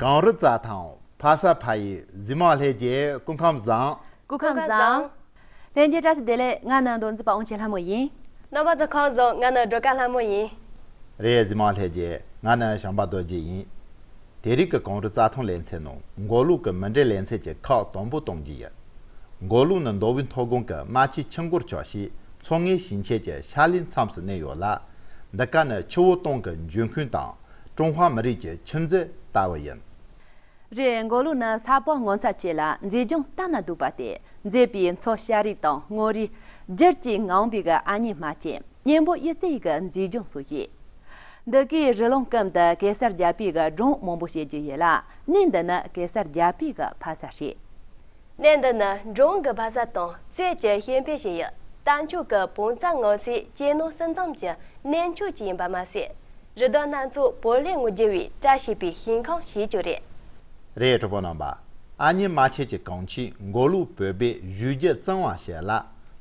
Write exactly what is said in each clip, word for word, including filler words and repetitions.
གངས་རི་རྩྭ་ཐང་ཕ་ས་ཕ་ཡུལ། གཟིགས་མོ་ལྷན་རྒྱས་སྐུ་ཁམས་བཟང་། སྐུ་ཁམས་བཟང་། ལྷན་རྒྱས་བཀྲ་ཤིས་བདེ་ལེགས། ང་ནི་མདོ་འཛིན་པ་དབང་ཆེན་ལྷ་མོ་ཡིན། རྣམ་པ་ཚོ་ཁམས་བཟང་། ང་ནི་སྒྲོལ་དཀར་ལྷ་མོ་ཡིན། རེད། གཟིགས་མོ་ལྷན་རྒྱས། ང་ནི་བྱམས་པ་རྡོ་རྗེ་ཡིན། དེ་རིང་གི་གངས་རི་རྩྭ་ཐང་ལེ་ཚན་ནང་མགོ་ལོག་གི་མུ་འབྲེལ་ལེ་ཚན་གྱི་ཁག་དང་པོ་གཏོང་རྒྱུ་ཡིན། མགོ་ལོག་ནི་མདོ་དབུས་མཐོ་སྒང་གི་རྨ་ཆུའི་ཆུ་འགོར་ཆགས་ཤིང་མཚོ་སྔོན་ཞིང་ཆེན་གྱི་ཤར་ལྷོའི་མཚམས་སུ་གནས་ཡོད་ལ། འདི་ག་ནི་ཆུ་བོ་སྟོང་གི་འབྱུང་ཁུངས་དང་ཀྲུང་ཧྭ་མི་རིགས་ཀྱི་ཆུ་མཛོད་ལྟ་བུ་ཡིན། རེད། མགོ་ལོག་ནི་ས་ཕག་ངོ་མཚར་ཆེ་ལ་མཛེས་ལྗོངས་ལྟ་ན་སྡུག་པ་སྟེ། མཛེས་པའི་མཚོ་ཤར་རི་དང་སྔོ་རི། བསྒྱུར་གྱི་ངང་པའི་གི་ཨ་མྱེས་རྨ་ཆེན། སྙན་པོ་གཡུ་རྩེའི་གི་མཛེས་ལྗོངས་སུ་ཡོད། འདི་གའི་རི་ལུང་སྐམ་དུ་གེ་སར་རྒྱལ་པོའི་གི་སྒྲུང་མང་པོ་བཤད་རྒྱུ་ཡོད་ལ། གནས་འདི་ནི་གེ་སར་རྒྱལ་པོའི་གི་ཕ་ས་རེད། གནས་འདི་ནི་སྒྲུང་གི་ཕ་ས་དང་རྩོད་ཀྱི་ཤེས་དཔལ་ཞིག་ཡོད། རྟ་མཆོག་གི་བོན་རྩ་ངོ་སའི་གཅེས་ནོར་སུམ་མཚམས་ཀྱི་གནས་མཆོག་ཅིག་ཡིན་པ་མ་ཟད། རི་དྭགས་སྣ་ཚོགས་བོད་ལས་ངོ་རྒྱལ་བའི་བཀྲ་ཤིས་པའི་ཞིང་ཁམས་ཞེས་ཀྱང་རེད། རེད། གྲོགས་པོ་རྣམ་པ། ཨ་མྱེས་རྨ་ཆེན་གྱི་གང་ཆེས་མགོ་ལོག་བོད་པའི་གཞོན་སྐྱེས་གཙང་བ་ཞིག་ལ།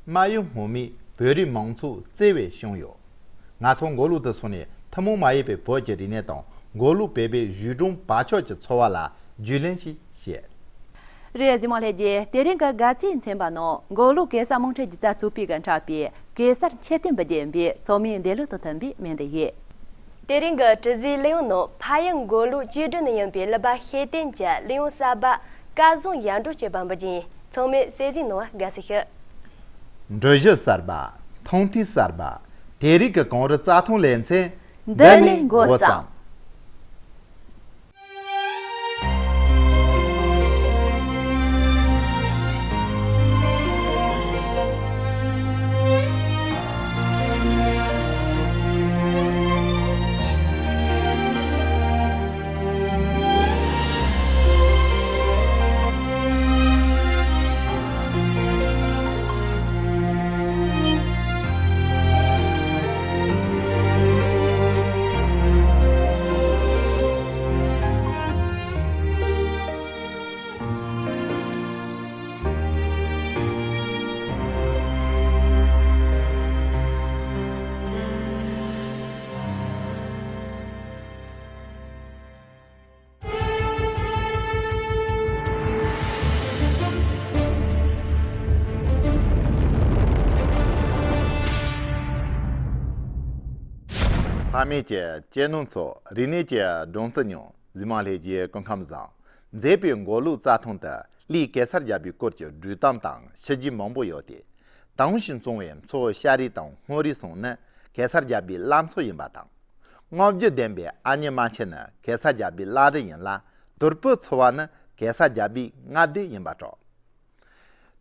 རྨ་ཡུལ་སྔོན་མའི་བོད་རིགས་མང་ཚོགས་བརྩེ་བས་བསྐྱངས་ཡོད། ང་ཚོ་མགོ་ལོག་ཏུ་སོང་ནས་ཐུན་མོང་མ་ཡིན་པའི་བོད་ཀྱི་རིག་གནས་དང་མགོ་ལོག་བོད་པའི་གཞས་སྒྲུང་བག་ཆགས་ཀྱི་འཚོ་བ་ལ་རྒྱུས་ལོན་ཞིག་བྱེད། རེད། གཟིགས་མོ་ལྷན་རྒྱས། དེ་རིང་གི་དགའ་ཚལ་ཚན་པ་ནང་མགོ་ལོག་གེ་སར་དམངས་ཁྲོད་རྒྱུད་རྩ་ཚོགས་པའི་གི་འཁྲབ་པའི་གེ་སར་མཆོད་རྟེན་པུ་རྒྱལ་བའི་ཚོགས་མིའི་འདས་ལོ་དང་མཐུན་པའི་སྨོན་འདུན་ཡོད། དེ་རིང་གི་དྲི་ཟའི་གླུ་དབྱངས་ནང་ཕ་ཡུལ་མགོ་ལོག་བཅུད་སྒྲིལ་ནས་ཡིན་པའི་གླུ་པ་ཤེས་ལྡན་གྱི་གླུ་དབྱངས་གསར་པ་སྐལ་བཟང་ཡར་འབྲོག་གི་བམ་པོ་ཅན་ཚང་མས་གསན་གཟིགས་གནང་བར་དགའ་བསུ་ཞུ། འགྲུལ་བཞུད་གསར་པ། ཐང་ཐིག་གསར་པ། དེ་རིང་གི་གངས་རི་རྩྭ་ཐང་ལེ་ཚན་འདི་ནས་འགོ་བརྩམས། ལྷ་མོ་ཀྱི་གཅེས་ནོར་ཚོ། རིག་གནས་ཀྱི་སྒྲོན་རྩི་ཉུང་། གཟིགས་མོ་ལྷན་རྒྱས་སྐུ་ཁམས་བཟང་། མཛེས་པའི་མགོ་ལོག་རྩྭ་ཐང་དུ་གླུའི་གེ་སར་རྒྱལ་པོའི་སྐོར་གྱི་སྒྲོས་གཏམ་དང་ཕྱི་རྒྱུད་མང་པོ་ཡོད་དེ། དྭངས་ཤིང་གཙང་བའི་མཚོ་ཤར་རི་དང་སྔོ་རི་གསུམ་ནི་གེ་སར་རྒྱལ་པོའི་བླ་མཚོ་ཡིན་པ་དང་། རྔམ་བརྗིད་ལྡན་པའི་ཨ་མྱེས་རྨ་ཆེན་ནི་གེ་སར་རྒྱལ་པོའི་བླ་རི་ཡིན་ལ། དུར་བུ་ཚོ་བ་ནི་གེ་སར་རྒྱལ་པོའི་མངའ་སྡེ་ཡིན་པ་གྲགས།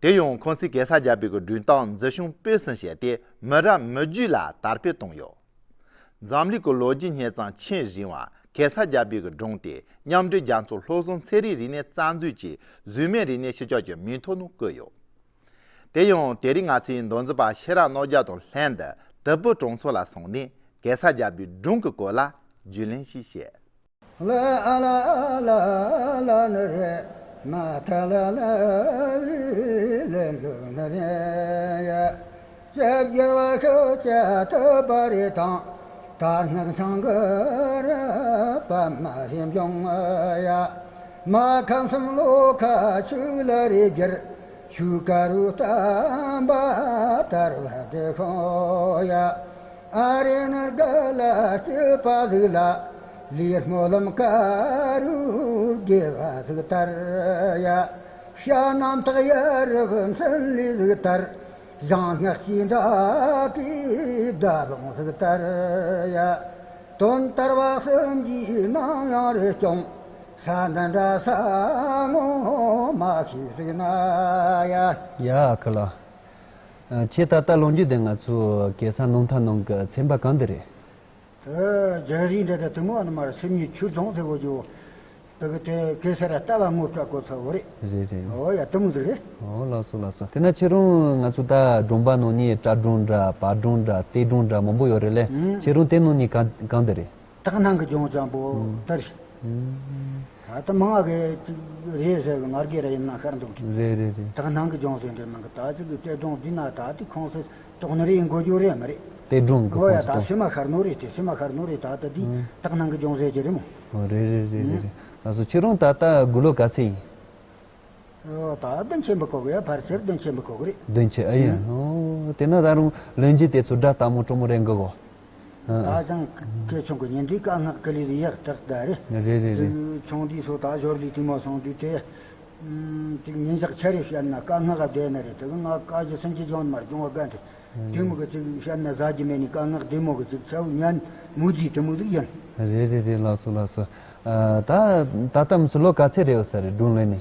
དེ་ཡང་ཁོང་ཚོས་གེ་སར་རྒྱལ་པོའི་སྒྲུང་དང་མཛེས་ཤིང་སྤོས་སུ་བྱས་ཏེ་མི་རབས་མི་རྒྱུད་ལ་དར་སྤེལ་བཏང་ཡོད། འཛམ་གླིང་གི་ལོ་རྒྱུས་སྙེག་མཚམས་ཆེས་རིང་བ་གེ་སར་རྒྱལ་པོའི་སྒྲུང་དེ་མཉམ་འབྲེལ་རྒྱལ་ཚོགས་སློབ་གསོ་ཚན་རིག་རིག་གནས་རྩ་འཛུགས་ཀྱི་གཟུགས་མེད་རིག་གནས་ཕྱི་ཕྱོགས་ཀྱི་མིང་ཐོ་ནང་བཀོད་ཡོད། དེ་ཡང་དེ་རིང་ང་ཚོའི་མདོ་འཛིན་པ་ཤེས་རབ་རྣམ་རྒྱལ་དང་ལྷན་དུ་དུར་བུ་གྲོང་ཚོ་ལ་སོང་ནས་གེ་སར་རྒྱལ་པོའི་སྒྲུང་གི་སྐོར་ལ་རྒྱུས་ལོན་ཞིག་བྱེད། ཡ། ཨ་ཁུ་ལགས། ཨ། ཁྱེད་ད་ལྟ་ལོ་རྒྱུས་དེ་ང་ཚོའི་གེ་སར་སྣུམ་ཐང་ནང་གི་ཚན་པ་གང་དེ་རེད། ཨ། རྒྱ་རིགས་འདི་དག་དུ་མོ་ཨ་ནི་མར་སེམས་ཉིད་ཆུ་རྫོང་ཟེར་བོ་ཡོད། དེ་གི་དེ་གེ་སར་ལྟ་བ་ངོ་སྤྲད་གོ་ཚོད་བོ་རེད། རེད་རེད། ཨོ་ཡ་དུ་མོ་ཟིག་རེད། ཨོ་ལགས་སོ་ལགས་སོ། དེ་ན་ཁྱེད་རང་ང་ཚོ་ད་སྒྲུང་པ་ནང་ནས་སྐྲ་སྒྲུང་འདྲ་བལ་སྒྲུང་འདྲ་རྟའི་སྒྲུང་འདྲ་མང་པོ་ཡོད་རེད་ལེ། ཨང་། ཁྱེད་རང་དེ་ནང་ནས་གང་གང་དེ་རེད། དག་སྣང་གི་ལྗོངས་ཅན་པོ་ཨང་དེ་རེད། ཨང་། ད་ལྟ་མང་བ་གི་ཅིག་རེད་ཟེར་གི་ང་རྒྱལ་ར་ཡིན་ན་ཤར་འདུག་གི། རེད་རེད་རེད། དག་སྣང་གི་ལྗོངས་ཟེར་འདྲ་མང་གི་ད་ཅིག་གི་རྟའི་སྒྲུང་འདི་ན་ད་དེ་ཁོང་ཚོ་དོགས་ནི་རེད་འགོ་རྒྱུ་རེད་མ་རེད། གཏེར་སྒྲུང་གི་ཨོ་ཡ། ཁོངས་སུ་ད་གཏོགས། ཕྱི་མ་ཤར་ནོ་རེད། དེ་ཕྱི་མ་ཤར་ནོ་རེད། ད་ད་དེ་ཨང་། དག་སྣང་གི་སྦྱོང་ཟེར་གྱི་རེད་མོ། ཨོ་རེད་རེད་རེད་རེད་རེད། ལགས་སོ། ཁྱེད་རང་ད་ལྟ་དགུང་ལོ་ག་ཚོད་ཡིན། ཨོ་ད་བདུན་ཆེན་པོ་གོ་གི་ཡ། ཕལ་ཆེར་བདུན་ཆེན་པོ་གོ་གི་རེད། བདུན་ཆེན་ཨ་ཡ། ཨང་། ཨོ་དེ་ན་ད་རུང་ལོན་རྒྱུ་དེ་ཚོ་སྒྲ་དག་མོ་སྤྲོ་མོ་རེད་འགི་གོ། ཨ། ད་ཅང་སྐད་ཆུང་གི་ཉིན་དེའི་བཀའ་མངགས་ཀི་ལི་རི་ཡག་དྲག་ད་རེད། རེད་རེད་རེད། ཅིག་ཆུང་དུས་སུ་ད་ཞོར་ལས་དུས་མ་སོང་དུས་དེ། ཨམ། ཅིག་ཉིན་ཞག་ཆ་རེ་བཤད་ན་བཀའ་མངགས་བསྡད་ན་རེད། དེ་གི་ང་བཀའ་བཞི་སུན་གྱི་སྦྱོང་མར་སྦྱོང་བ་དགའ་འདི། དེ་མོ་གི་ཅིག་བཤད་ན་ཟ་རྒྱུ་མེད་ནི་བཀའ་མངགས་དེ་མོ་གི་ཅིག་ཆ་བོ་ཉན་མུ་ཇི་དེ་མོ་ཟིག་ཡིན། རེད་རེད་རེད། ལགས་སོ་ལགས་སོ། ཨ། ད་ད་ལྟ་མི་ཚོ་ལོ་ག་ཚད་རེད་ཟེར་རེད་སྒྲུང་ལེན་ནི།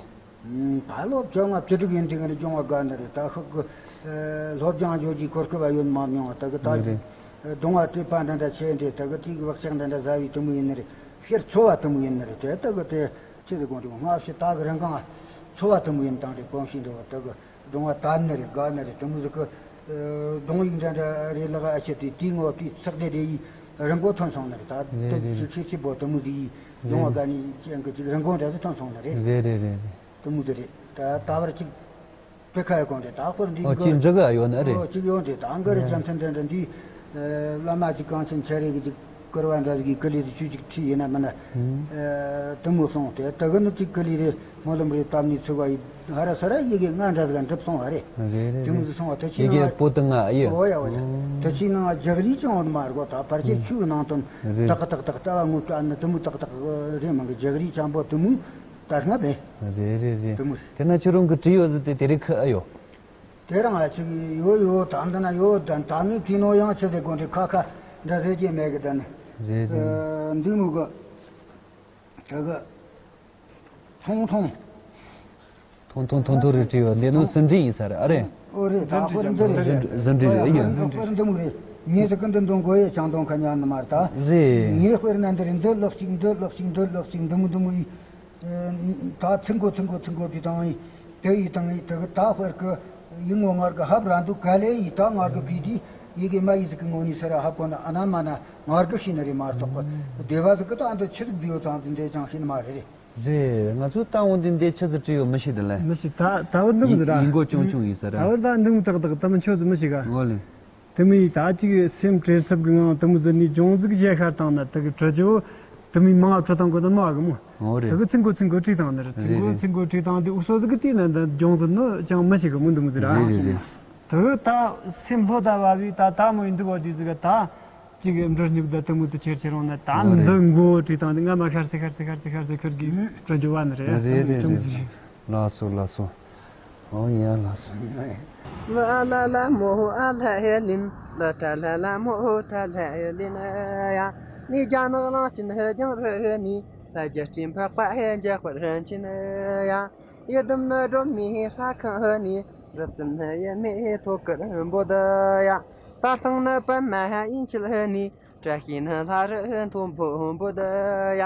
ཨམ། ད་ལོ་བཅོ་ལྔ་བཅུ་དྲུག་ཡིན་དུས་ང་ནི་སྦྱོང་བ་དགའ་འདི་རེད། ད་ཤོག་གི། ཨ། སློབ་སྦྱོང་འཇོག་རྒྱུའི་གོ་སྐབས་ཡོད་མ་མྱོང་བ། ད་གི་ད་རེད་རེད། སྒྲུང་བ་བྲིས་པ་འདི་འདྲ་བྱས་འདི་ད་གི་དེ་གི་བག་ཆགས་འདི་འདྲ་ཟ་བའི་དེ་མོ་ཡིན་ནི་རེད། ཕྱིར་འཚོ་བ་དེ་མོ་ཡིན་ནི་རེད། དེ་ད་གི་དེ་ཆི་ཟིག་དགོངས་འདུག་སྔ་ཕྱི་ད་གི་རིང་གང་འཚོ་བ་དེ་མོ་ཡིན་དང་རེད། གོམས་ཤིང་འགྲོ་བ་ད་གི་སྒྲུང་བ་དར་ནི་རེད། དགའ་ནི་རེད། དེ་མོ་ཟིག་གི། ཨ། སྒྲུང་ཡིག་འདྲ་འདྲ་རེད་ལགས། ཨ་ཆི་དེ་དེའི་ངོ་བོ་དེའི་ཚགས་སྡེ་དེ་ཡིས་རིན་གོང་ཐོན་སོང་ནི་རེད། ད་རེད་དེ་རེད། ཆི་ཆི་ཆི་པོ་དེ་མོ་ཟིག་ཡིས་སྒྲུང་བ་དགའ་ནི་ཅན་གི་ཅིག་རིན་གོང་འདྲ་ཟིག་ཐོན་སོང་ནི་རེད། རེད་རེད་རེད་རེད། དེ་མོ་དེ་རེད། ད་ད་བར་ཅིག་དཔེ་ཁ་ཡ་གོང་རེད། ད་ཁོར་འདི་ཨོ་གི་གཅིག་འབྲི་གི་ཡོད་ན་རེད། ཨོ་གཅིག་ཡོད་རེད། ད་འགའ་རེ་རྒྱ་མཚན་འདྲ་འདྲ་འདི། ཨ། བླ་མ་གཅིག་གངས་ཅན་ཆ་རེ་གི་ཅིག་བསྐུར་བ་འདྲ་ཟིག་གི་ཀི་ལི་དེ་ཆུ་ཅིག་ཁྲིད་ཡིན་ན་མིན་ན། ཨ། དེ་མོ་སོང་སྟེ་ད་གི་ནི་ཅིག་ཀི་ལི་རེ་སྨོན་ལམ་རེ་བཏབ་ནས་ཚུགས་པ་ཡིན། ཧ་ར་ས་ར་ཡི་གེ་ལྔ་འདྲ་ཟིག་འགྲུབ་སོང་བ་རེད། རེད་རེད་དེ་མོ་རེད། ཟིག་སོང་བ་དེ་ཆི་ཡི་གེ་ནང་པོ་ཏི་ལྔ་ཨ་ཡོད། ཨོ་ཡ་ཨོ་ཡ། ཨོ། དེ་ཆི་ནང་རྒྱག་རིས་ཅང་ཡོད་མ་རེད་གོ། ད་ཕལ་ཆེར་ཆུའི་ནང་དོན་རེད། ཏག་ཏག་ཏག་ལྟ་བ་ངོ་སྤྲད་ནི་དེ་མོ་ཏག་ཏག་རེད་མ་གི་རྒྱག་རིས་ཅང་པོ་དེ་མོ། ད་སྔ་བས། རེད་རེད་རེད། དེ་མོ་རེད། དེ་ན་ཁྱོད་རང་གི་བྲིས་ཡོད་ཟེར་དེ་དེ་རིགས་ཁི་ཨ་ཡོད། དེ་རང་ཨ་ཅིག་ཡོད་ཡོད། ད་འདི་ན་ཡོད། ད་ད་ངས་བྲིས་ནོ་ཡང་ཆི་ཟེར་དགོས་འདི་ཁ་ཁ་འདྲ་ཟེར་གྱི་མེད་གི། ད་ནི། རེད་རེད། ཨ། འདི་མོ་གི། དེ་གི། ཐུང་ཐུང་། ཐུང་ཐུང་ཐུང་ཐུང་རེ་བྲིས་ཡོད། འདི་ནི་ཟིན་བྲིས་ཡིན་ས་རེད་ཨ་རེད། ཨོ་རེད། ད་ཁོ་རེ་འདི་རེད། ཟིན་བྲིས་རེད་ཨ་ཡོད། ཁོ་རེ་འདི་མོ་རེད། ངས་དེ་གི་འདི་འདོན་དགོས་ཡས་ཅང་འདོན་ཁ་ཉན་ནི་མ་རེད་ད། རེད། ངས་དཔེར་ན་འདི་རེད། འདི་ལོག་ཅིག་འདི་ལོག་ཅིག་འདི་ལོག་ཅིག་འདི་མོ་འདི་མོ་ཡིས། ད་ཚིག་མགོ་ཚིག་མགོ་ཚིག་མགོ་བྲིས་བཏང་ཡིན། དེ་ཡིས་བཏང་ཡིན། དེ་གི་ད་དཔེར་གི་ཡིག་ངོ་ངར་གི་ཧབ་ར་འདུག་ག་ལེ་ཡིས་ད་ངར་གི་བྲིས་དུས་ཡི་གེ་མ་ཡིག་ཟིག་གི་ངོ་ནས་སེ་ར་ཧབ་གོ་ན་ཨ་ན་མ་ན་ངར་གི་ཤེས་ནི་རེད་མ་གཏོགས་གི། སྡེ་བ་ཟིག་གི་ད་འདི་ཆི་ཟིག་བྲིས་ཡོད་ཙང་ཟིག་འདི་ཅང་ཤེས་ནི་མ་རེད་རེད། རེད། ང་ཚོས་ལྟ་འོང་དུས་འདི་ཆི་ཟིག་བྲིས་ཡོད་མི་ཤེས་དེ་ལས། མི་ཤེས། ད་ད་བར་འདུག་ཡིན་ཟེར་ར། ཡིན་གོ་ཆུང་ཆུང་ཡིན་ཟེར་ར། ད་བར་ད་འདུག་ཏག་ཏག་ད་མི་ཆོས་ཟིག་མི་ཤེས་ག། འོ་ལེ། དེ་མི་ཡིས་ད་ཅིག་སེམས་བྲེལ་འཚུབ་ཀྱི་ངང་དེ་མོ་ཟིག་ནས་སྦྱོང་ཟིག་བྱས་ཤར་བཏང་ན་དེ་གི་ཁྲི་ཇོ་དེ་མོའི་མང་ང་ཁྲི་བཏང་གི་ནི་མ་གི་མོ། འོ་རེད། དེ་གི་ཚིག་མགོ་ཚིག་མགོ་བྲིས་བཏང་ནི་རེད། ཚིག་རེད་མགོ་རེད། ཚིག་མགོ་བྲིས་བཏང་དུས་འུ་སོ་ཟིག་གི་དུས་ན་འདི་སྦྱོང་ཟིག་ནི་ཅང་མི་ཤེས་གི་མོ་འདི་མོ་ཟིག་ར། རེད་རེད་རེད། དེ་གི་ད་སེམས་ལྷོད་ད་བ་བའི་ད་ད་མོ་ཡིན་འདུག་བ་དུས་ཟིག་ག་ད་ཅིག་འབྲི་སྙུག་ད་དེ་མོ་དུ་ཁྱེར་ཁྱེར་འོང་ན་ད། འོ་རེད། འདི་མགོ་བྲིས་བཏང་དུས་ང་མ་ཤར་སེ་ཤར་སེ་ཤར་སེ་ཤར་སེ་ཁུར་གི་འགྲོ་རྒྱུ་བ་ནི་རེད། རེད་རེད་དེ་མོ་རེད་ཟིག་རེད། ལགས་སོ་ལགས་སོ། ཨོ་ཡ་ལགས་སོ། ལ་ལ་ལ་མོ་ཨ་ལ་ཧེ་ལིན། ལ་ཏ་ལ་ལ་མོ་ཏ་ལ་ཧེ་ལིན་ཡ། ངའི་རྒྱ་ནག་གླང་ཆེན་ཧེ་རྒྱང་རེ་ནི། ལ་རྒྱ་སྤྲིན་འཕགས་པ་ཧེ་འཇག་པར་ཧན་ཆེན་ཡ། ཡི་དམ་ནི་སྒྲོལ་མའི་ས་ཁང་ཧེ་ནི། རི་བཙུན་ནི་ཡེ་མེ་ཐོ་ཀར་འབོད་ཡ། ད་ཐང་ནི་པདྨ་ཧེ་ཡིན་ཆེད་ཧེ་ནི། བཀྲ་ཤིས་ནི་ལྷ་རི་མཐོན་པོ་འབོད་ཡ།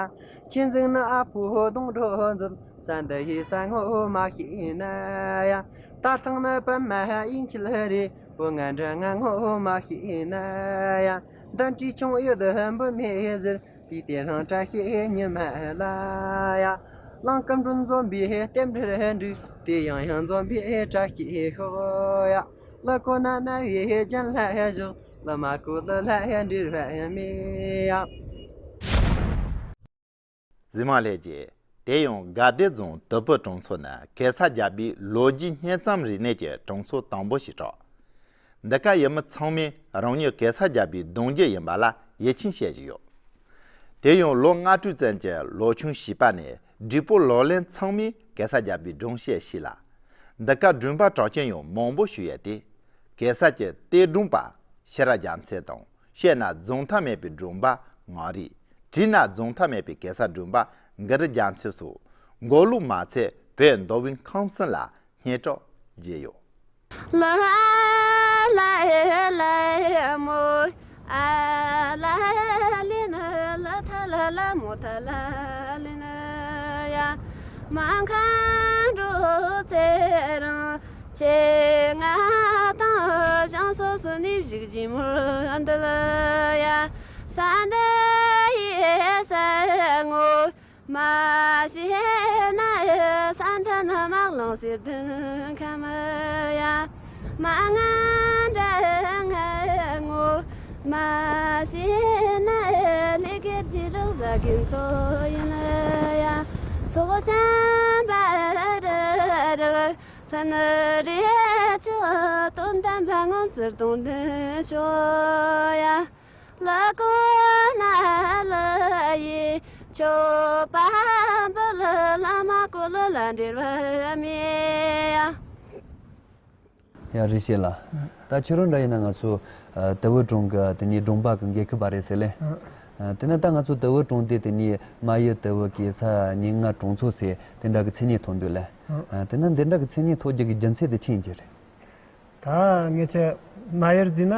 ཆོས་འཛིན་ནི་ཨ་ཕོ་གདོང་གྲོགས་མཛོད། ས་འདི་ཡི་ས་ངོ་མ་ཤེས་ན་ཡ། ད་ཐང་ནི་པདྨ་ཡིན་ཆེད་རེད། བུ་ང་འདྲ་ང་ངོ་མ་ཤེས་ན་ཡ། འདི་འདྲའི་ཆུང་ཡུལ་དུ་འབུ་མེད་ཟེར། དུས་དེ་རིང་བཀྲ་ཤིས་ཉི་མ་ལ་ཡ། གླང་སྐུ་མགྲོན་འཛོམས་པའི་རྟེན་འབྲེལ་འགྲིག་དེ་ཡང་ཡང་འཛོམས་པའི་བཀྲ་ཤིས་ཤོག་ཡ། ལ་ཀོ་ན་ན་བའི་རྒྱན་ལ་བཞག་ལ་མ་ཀོ་ལ་ལ་འདྲི་ར་མི་ཡ། གཟིགས་མོ་ལྷན་རྒྱས། དེ་ཡང་དགའ་བདེ་རྫོང་དུ་བུ་གྲོང་ཚོ་ནི་གེ་སར་རྒྱལ་པོའི་ལོ་རྒྱུས་སྙན་རྩོམ་རིག་གནས་ཀྱི་གྲོང་ཚོ་དང་པོ་ཞིག་གྲགས། འདི་ག་ཡུལ་མི་ཚང་མས་རང་ཉིད་གེ་སར་རྒྱལ་པོའི་གདུང་རྒྱུད་ཡིན་པ་ལ་ཡིད་ཆེས་བྱེད་བཞིན་ཡོད། དེ་ཡང་ལོ་ལྔ་དྲུག་ཙམ་གྱི་ལོ་ཆུང་བྱིས་པ་ནས་བགྲེས་པོ་ལོ་ལོན་ཚང་མས་གེ་སར་རྒྱལ་པོའི་སྒྲུང་བཤད་ཤེས་ལ། འདི་ག་སྒྲུང་པ་གྲགས་ཅན་ཡང་མང་པོ་ཞིག་ཡོད་དེ། གེ་སར་གྱི་གཏེར་སྒྲུང་པ་ཤེས་རབ་རྒྱལ་མཚན་དང་། བཤད་ན་རྫོགས་མཐའ་མེད་པའི་སྒྲུང་པ་ངག་རིག་བྲིས་ན་རྫོགས་མཐའ་མེད་པའི་གེ་སར་སྒྲུང་པ་གུ་རུ་རྒྱལ་མཚན་སོགས་མགོ་ལོག་མ་ཚད་བོད་མདོ་དབུས་ཁམས་གསུམ་ལ་སྙན་གྲགས་རྒྱས་ཡོད། ལ་ལ་ལ་མོ་ཨ་ལ་ལི་ན་ལ་ཐ་ལ་ལ་མོ་ཐ་ལ་ལི་ན་ཡ། མ་མཁའ་འགྲོ་ཚེ་རིང་ཆེ་ང་དང་ཞང་སོ་སོ་ནི་བཞུགས་ཀྱི་མོ་འདི་ལ་ཡ། ས་འདི་ཡི་ས་ངོ་མ་ཤེས་ན་ས་མཐའ་ན་མ་ལོང་ཟེར་དུན་ཁ་མ་ཡ། མ་ང་འདྲ་ང་ངོ་ མ་བྱས་ན་ལས་དགེ་བགྱིས་རོགས་ལ་དགེ་ཚོགས་ཡིན་ཡ། ཚོགས་ཞིང་པ་རི་རི་བར་ཕན་རེ་ཆོག་དོན་དམ་པ་ངང་ཚུལ་དང་ལྡན་ཤོག་ཡ། ལ་གོ་ན་ལ་ཡི་ཆོས་པ་འབུལ་བླ་མ་བསྐོ་ལ་འབྲེལ་བ་མེད་ཡ། ཡ་རེད་ཤེས་ལ། ད་ཁྱོད་རང་འདྲ་ཡིན་ན་ང་ཚོ་ཨ་དར་བུ་གྲོང་གི་དེ་ནས་གྲོང་པ་གི་འགན་འཁུར་བ་རེད་ཟེར་ལེ། ཨ་དེ་ན་ད་ང་ཚོ་དར་བུ་གྲོང་དེ་དེ་ནས་རྨ་ཡུལ་དར་བུ་གེ་སར་རྙིང་ལྔ་གྲོང་ཚོ་ཟེར་དེ་འདྲ་གི་མཚན་སྙན་ཐོགས་འདུག་ལེ། ཨ་དེ་ན་འདི་འདྲ་གི་མཚན་སྙན་ཐོགས་རྒྱུ་གི་རྒྱུ་མཚན་དེ་ཆི་ཡིན་གྱི་རེད། ད་ངས་ཆེ་རྨ་ཡུལ་ཟེར་ན་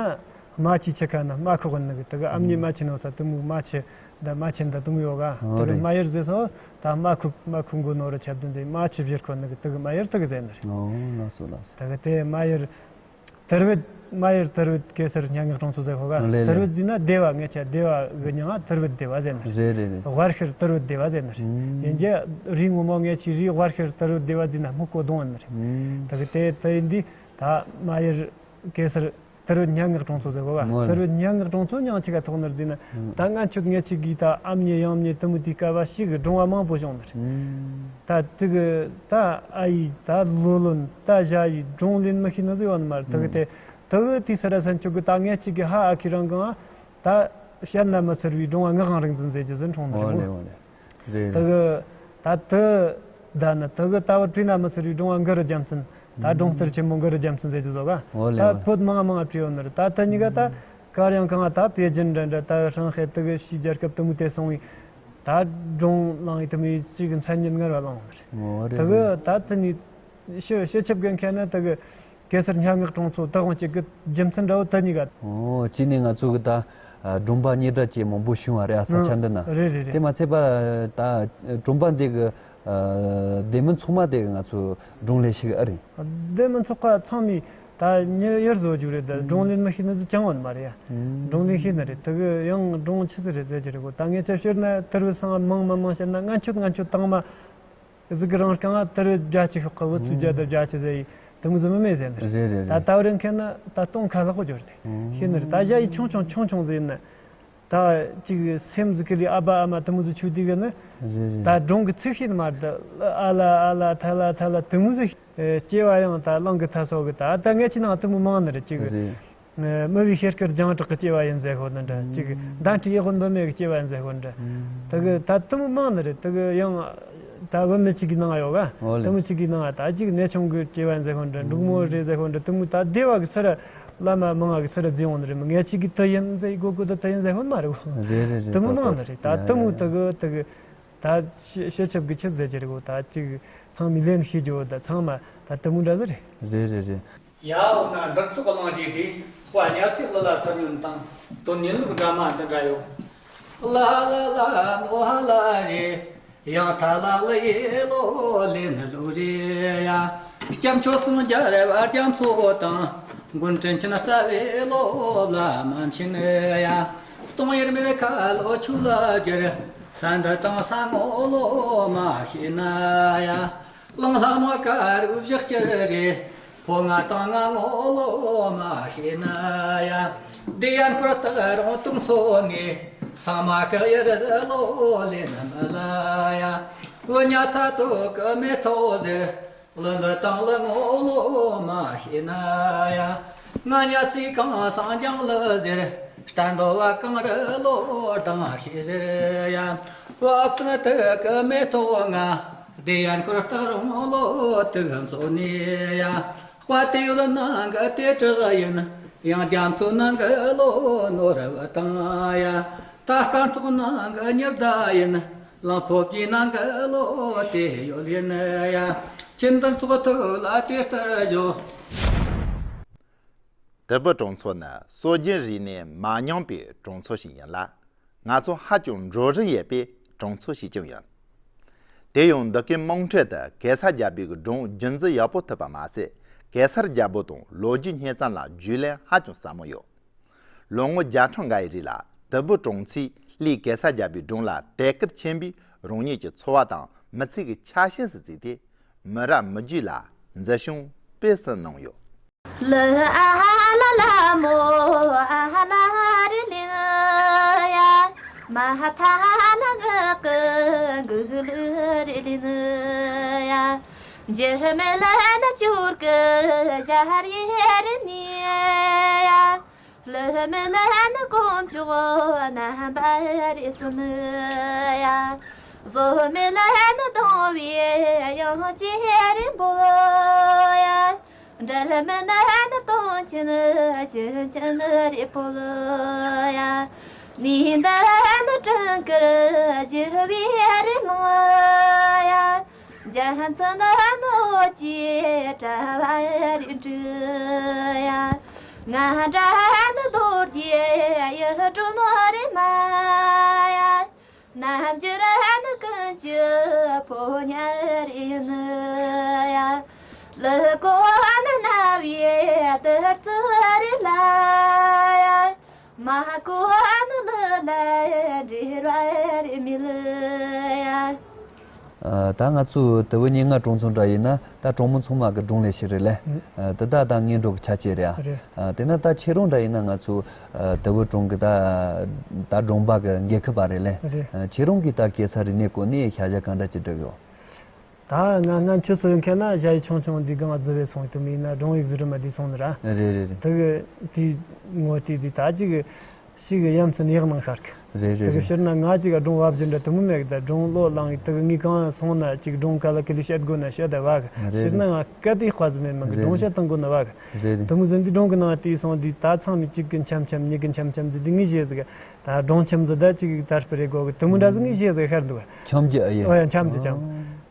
རྨ་ཆུ་ཆུ་ཁ་ན་རྨ་ཁོག་ནི་གི་དེ་གི་ཨ་མྱེས་རྨ་ཆེན་ནོ་ས་དེ་མོ་རྨ་ཆུ་ད་རྨ་ཆེན་ད་དེ་མོ་ཡོད་ག་ཨོ་དེ་གི་རེད། རྨ་ཡུལ་ཟེར་སོ་ད་རྨ་ཁུག་རྨ་ཁུག་མགོ་ནོ་ར་ཆབ་དུ་ཟེར་རྨ་ཆུ་བཞུར་ཁོ་ནི་གི་དེ་གི་རྨ་ཡུལ་དེ་གི་ཟེར་ནི་རེད། ཨོ་ལགས་སོ་ལགས་སོ། དེ་གི་དེ་རྨ་ཡུལ་དར་བུ་རྨ་ཡུལ་དར་བུ་གེ་སར་སྙན་ངག་གྲོང་ཚོ་ཟེར་ཁོ་ག་ལེ་ལེ། དར་བུ་ཟེར་ན་སྡེ་བ་ངས་ཆ་སྡེ་བ་གི་མྱིང་ང་དར་བུ་སྡེ་བ་ཟེར་ནི་རེད། རེད་རེད་རེད། དབར་ཤར་དར་བུ་སྡེ་བ་ཟེར་ནི་རེད། ཨུམ། ཡིན་གྱི་རིའི་ངོ་མ་ངས་ཆི་རིའི་དབར་ཤར་དར་བུ་སྡེ་བ་ཟེར་ན་སྨུག་པོ་གདོང་ཡིན་ནི་རེད། ཨུམ། དེ་གི་དེ་དེ་ཡིན་དུས། ད་རྨ་ཡུལ་གེ་སར་དར་བུ་སྙན་ངག་གྲོང་ཚོ་ཟེར་གོ་ག་ངོ་། དར་བུ་སྙན་ངག་གྲོང་ཚོ་མྱིང་ཆི་ག་ཐོགས་ནི་རེད་ཟེར་ན། ཨང་། ད་སྔན་ཆད་ངེད་ཆི་གི་ད་ཨ་མྱེས་ཡང་མྱེས་དེ་མོ་དེའི་སྐབས་ཤིག་གི་སྒྲུང་བ་མང་པོ་བྱུང་ནི་རེད། ཨང་། ད་དེ་གི་ད་ཨ་ཡི་ད་ལོ་ལོན་ད་ཞ་ཡི་སྒྲུང་ལེན་མི་ཤེས་ནི་ཟེར་བ་ནི་མ་རེད། དེ་གི་དེ་དེ་གི་དེའི་སར་སྔན་ཆད་གི་ད་ངེད་ཆི་གི་ཧ་ཨ་ཁི་རང་གང་ད་བཤད་ན་མི་ཚར་བའི་སྒྲུང་བ་ངག་དབང་རིག་འཛིན་ཟེར་གྱི་ཟིན་འཁྲུངས་ནི་རེད། ཨོ་ལེ་ཨོ་ལེ། རེད། དེ་གི་ད་དེ་ད་ནི་དེ་གི་ད་བར་བྲིས་ན་མི་ཚར་བའི་སྒྲུང་བ་མགུར་རྒྱལ་མཚན། ད་སྒྲུང་གཏེར་ཆེན་མོ་མགུར་རྒྱལ་མཚན་ཟེར་གྱི་བཟོ་ག་ཨོ་ལེ་ད་ཨོ་ལེ། བོད་མང་མང་བྲིས་ཡོད་ནི་རེད། ད་དེ་གཉིས་ཀ་ད་གར་ཡང་གང་ད་པེ་ཅིན་འདྲ་འདྲ་ད་ཧྲང་ཧའེ་དེ་གི་ཕྱིའི་རྒྱལ་ཁབ་དེ་མོ་དེ་སོང་བའི་ད་སྒྲུང་བླངས་ཡི་དེ་མོའི་ཅིག་མཚན་སྙན་ངར་བ་བླངས་ནི་རེད། ཨོ་རེད་དེ་གི་རེད། ད་དེ་ནི་ཕྱི་ཕྱི་ཁྱབ་གི་མཁན་ནི་དེ་གི་གེ་སར་སྙན་ངག་གྲོང་ཚོ་དེ་དབང་ཅིག་གི་རྒྱུ་མཚན་འདྲ་བོ་དེ་གཉིས་ཀ་ཨོ་ཅི་ནས་ང་ཚོ་གི་ད་ཨ་སྒྲུང་པ་སྙན་གྲགས་ཅན་མང་པོ་བྱུང་བ་རེད། ཨ་ས་ཆ་འདི་ན། རེད་རེད་རེད། དེ་མ་ཚད་པ་ད་སྒྲུང་པ་འདི་གི་ཨ་སྡེ་མི་ཚང་མ་དེ་གི་ང་ཚོ་སྒྲུང་ལས་ཤིག་ཨ་རེད། སྡེ་མི་ཚོགས་ཁག་ཚང་མས་ད་ཉི་ཡར་བཟོ་རྒྱུ་རེད། ད་སྒྲུང་ལེན་མི་ཤེས་ནི་ཅང་ཡོད་མ་རེད་ཡ། སྒྲུང་ལེན་ཤེས་ནི་རེད། དེ་གི་ཡང་སྒྲུང་ཆི་ཟིག་རེད་ཟེར་གྱི་རེད་གོ་ད་ངས་ཆ་བཤད་ན་དེར་བུ་སང་མང་མང་མང་བཤད་ན་ང་ཆོད་ང་ཆོད་དང་མ། གཟུགས་ཀྱི་རང་རྐང་ང་དེར་བུ་བརྒྱ་ཅིག་ཤོག་གི་བུ་ཚུགས་བརྒྱ་དང་བརྒྱ་ཅིག་ཟེར་ཡི་དེ་མོ་ཟིག་མི་མེད་ཟེར་ནི་རེད། རེད་རེད་ད་རེད། ད་བར་མཁན་ན་ད་སྟོང་ཁ་ལྷག་པོ་འབྱོར་ཏེ་ཤེས་ནི་རེད། ད་བརྒྱ་ཡི་ཆུང་ཆུང་ཆུང་ཆུང་ཟིག་ཡིན་ན། ད་ཅིག་སེམས་ཟིག་གི་ལས་ཨ་ཕ་ཨ་མ་དེ་མོ་ཟིག་ཆུ་དུས་གི་ནི། རེད་རེད། ད་སྒྲུང་གི་ཚིག་ཤེས་ནི་མ་རེད། ཨ་ལ་ཨ་ལ་ཐ་ལ་ཐ་ལ་དེ་མོ་ཟིག་སྐྱེ་བ་ཡང་ད་གླང་གི་ཐ་སོགས་གི་ད་ད་ངས་ཁྱེད་ནང་དེ་མོ་མང་ནི་རེད་ཅིག་གི་རེད། མི་བའི་ཤེས་སྐལ་རྒྱང་གྲགས་ཀྱི་སྐྱེ་བ་ཡིན་ཟེར་ཤོག་ནི་འདྲ་ཅིག་གདན་ཁྲི་ཡེ་ཧོན་བུད་མེད་ཀྱི་སྐྱེ་བ་ཡིན་ཟེར་ཤོག་འདྲ། དེ་གི་ད་དེ་མོ་མང་ནི་རེད། དེ་གི་ཡང་ད་བུད་མེད་ཅིག་གི་ནང་ཡོད་ག་ཨོ་ལེ། དེ་མོ་ཅིག་གི་ནང་ད་ཅིག་གནས་ཆུང་གི་སྐྱེ་བ་ཡིན་ཟེར་ཤོག་འདྲ་འབྲུག་མོ་རེད་ཟེར་ཤོག་འདྲ་དེ་མོ་ད་སྡེ་བ་གི་སར་བླ་མ་མང་ང་གི་སར་འཛིན་འོང་ནི་རེད། མི་ངས་ཅིག་གི་དེ་ཡིན་ཟེར་གོ་གོ་ད་དེ་ཡིན་ཟེར་ཤོག་མ་རེད་གོ་རེད་རེད་རེད། དེ་མོ་མང་ནི་རེད། ད་དེ་མོ་དེ་གི་དེ་གི་ད་ཤེས་ཤེས་ཆབ་གི་ཆི་ཟེར་གྱི་རེད་གོ་ད་ཅིག་ཚང་མས་ལེན་ཤེས་རྒྱུ་ད་ཚང་མ་ད་དེ་མོ་འདྲ་ཟིག་རེད། རེད་རེད་རེད། ཡ་འོ་ན་འདིར་ཚོགས་གླེང་རེས་དེ་དཔའ་ཉ་ཚིག་ལ་ལ་ཚར་ཉུང་དང་དོན་ཉིན་ལུགས་འདྲ་མ་འདི་འདྲ་ཡོད། ལ་ལ་ལ་མོ་ཧ་ལ་རེད། ཡང་ཐ་ལ་ལ་ཡེ་ལོ་ལེ་ནི་ལོ་རེ་ཡ། སྐྱབས་མཆོག་སངས་རྒྱས་རེ་བ་རྒྱ་མཚོ་དང་། མགོན་དྲིན་ཆེན་རྩ་བའི་ལོ་བླ་མ་མཁྱེན་ཡ། སྟོང་ཡེར་མེད་ཁ་ལོ་ཆུ་ལ་གྱུར། ས་འདི་དང་ས་ངོ་ལོ་མ་ཤེས་ན་ཡ། གླིང་ལྷ་མོ་དཀར་རུ་བཞག་ཅི་རེད། ཕོ་ང་དང་ང་ངོ་ལོ་མ་ཤེས་ན་ཡ། བདེ་ཡན་ཁོར་སྟག་རོང་སྟོང་ཚོ་ནས། ས་མ་ཤ་ཡར་ལོ་ལེ་ན་མ་ལ་ཡ། བུ་ཉ་ཚ་དོ་ཀ་མེ་ཐོ་ཟེར། ལུ་འདི་དང་ལུ་ངོ་ལོ་མ་ཤེས་ན་ཡ། ང་ཉ་ཚིག་གང་སང་ཀྱང་ལུ་ཟེར། སྟན་དོ་བ་གང་རི་ལོ་དང་ཤེས་ཟེར་ཡ། བ་ཀུན་དུ་ཀ་མེ་ཐོ་ང་། བདེ་ཡན་ཁོར་སྟག་རོང་ལོ་དུག་ཚོ་ནས་ཡ། དཔའ་དེ་ཡོད་ནང་གི་དེ་དྲག་ཡིན། ཡང་རྒྱ་མཚོ་ནང་གི་ལོ་ནོར་བ་དང་ཡ། ད་སྐར་ཚོགས་ནང་གི་ཉི་ཟླ་ཡིན། གླང་ཕོ་བྱའི་ནང་གི་ལོ་དེ་ཡོད་ཡིན་ཡ། ཁྱིམ་དུ་ཚོགས་ཐུག་ལ་དེ་ལྟར་བཞོ། དུ་བུ་གྲོང་ཚོ་ནི་སྲོལ་རྒྱུན་རིག་གནས་མ་ཉམས་པའི་གྲོང་ཚོ་ཞིག་ཡིན་ལ། ང་ཚོ་ཧ་ཅང་འགྲོ་རིན་ཡོད་པའི་གྲོང་ཚོ་ཞིག་ཀྱང་ཡིན། དེ་ཡང་འདི་གའི་དམངས་ཁྲོད་དུ་གེ་སར་རྒྱལ་པོའི་སྒྲུང་རྒྱུན་འཛིན་ཡག་པོ་ཐུབ་པ་མ་ཟད། གེ་སར་རྒྱལ་པོ་དང་ལོ་རྒྱུས་སྙེ་ཚན་ལ་རྒྱུས་ལོན་ཧ་ཅང་ཟབ་མོ་ཡོད། ལོ་ངོ་བརྒྱ་ཕྲག་འགའ་ཡི་རིང་ལ་དུ་བུ་གྲོང་ཚོས་ལས་གེ་སར་རྒྱལ་པོའི་སྒྲུང་ལ་དད་བཀུར་ཆེན་པོས་རང་ཉིད་ཀྱི་འཚོ་བ་དང་མི་ཚེ་གི་ཆ་ཤས་སུ་བརྩིས་ཏེ། མི་རབས་མི་རྒྱུད་ལ་འཛིན་སྐྱོང་སྤེལ་གསུམ་གནང་ཡོད། ལ་ཨ་ལ་ལ་མོ་ཨ་ལ་རི་ མ་ཧ་ཐ་ན་ངག་གི་འགུག་ལུ་རི་ལི་ནི་ཡ། འཇིར་མི་ལ་ན་ཅུར་གི་ཞར་ཡེ་རི་ནི་ཡ། ལི་མི་ལ་ན་དཀོན་མཆོག་རྣམ་པར་སུ་ནི་ཡ། བཟོ་མི་ལ་ན་གདུང་བའི་ཡང་ཅི་རི་འབོ་ཡ། འབྲལ་མི་ནི་ནི་སྟོང་ཆེན་ཞིང་ཆེན་རི་ཕོ་ལ་ཡ། ནི་འདི་ནི་སྤྲིན་དཀར་རྒྱུ་བའི་རི་མོ་ཡ། འཇའ་ཚོན་ནི་ནི་འོད་ཀྱི་དྲ་བ་རི་འབྲུ་ཡ། ང་འདྲ་ནི་རྡོ་རྗེ་ཡུལ་སྒྲོལ་མ་རི་མ་ཡ། རྣམ་འགྱུར་ནི་ཀུན་གྱི་ཕོ་ཉ་རེ་ནི་ཡ། ལི་ཀོ་ནི་རྣ་བའི་དུར་ཚུ་རེ་ལ་ཡ། མ་ཀོ་ནི་ལི་ལ་འདྲེ་ར་རེ་མི་ལི་ཡ། ཨ། ད་ང་ཚོ་དེ་བོ་ཉེ་ང་གྲོང་ཚོ་འདྲ་ཡིན་ན། ད་གྲོང་མི་ཚང་མ་གི་སྒྲུང་ལས་ཤེས་རེད་ལེ། ཨ། དེ་ད་ད་ངན་འགྲོ་གི་ཆ་བྱེད་རེད་ཨ། རེད། ཨ། དེ་ན་ད་ཁྱེད་རང་འདྲ་ཡིན་ན་ང་ཚོ་ཨ། དེ་བོ་གྲོང་གི་ད་ད་གྲོང་པ་གི་འགན་ཁུར་པ་རེད་ལེ། རེད། ཨ། ཁྱེད་རང་གིས་ད་གེ་སར་རིག་གནས་སྐོར་ནས་ཤ་ཞ་གང་འདྲ་ཅིག་བསྒྲུབས་ཡོད། ད་ང་སྔ་ཕྱི་སོ་ཡོད་མཁན་ན་ཞ་ཡི་ཆུང་ཆུང་འདི་གང་བརྫི་བས་སོང་དུ་མིན་ན་སྒྲུང་ཡིག་ཟི་རུ་མ་འདི་སོང་ནི་ར། རེད་རེད་རེད། དེ་གི་དེའི་ངོ་དེ་འདི་ད་ཅིག་ཞིག་ཡ་མཚན་ཡག་ནང་ཤར་གི། རེད་རེད་དེ་གི་རེད། ཕྱིར་ན་ང་ཅིག་སྒྲུང་བབ་ཀྱི་འདྲ་དུ་མི་མེད་གི། ད་སྒྲུང་བློ་བླངས་ཡི་དེ་གི་ངའི་གང་སོང་ན་ཅིག་སྒྲུང་ག་ལ་གི་ལི་བཤད་དགོས་ན་བཤད་ད་བ་གི། རེད་ཕྱིར་ན་རེད། ང་སྐད་དེ་དཔའ་ཟི་མེད་མ་གི། རེད་སྒྲུང་རེད། བཤད་བཏང་དགོས་ན་བ་གི། རེད་རེད། དུ་མི་ཟིན་དུས་སྒྲུང་གི་ནང་དེའི་སོང་དུས་ད་ཚང་མས་གཅིག་གི་འཆམ་འཆམ་གཉིས་གི་འཆམ་འཆམ་ཟིན་དུས་ངས་བཤད་ཟིག་གི། ད་སྒྲུང་འཆམ་ཟིག་ད་གཅིག་གི་དར་སྤེལ་རེ་དགོས་གི། དུ་མི་འདྲ་ཟིག་ངས་བཤད་ཟིག་ཤར་འདུག་འཆམ་རྒྱུ་ཨ་ཡེ། ཨོ་ཡ་འཆམ་རྒྱུ་ཅང་།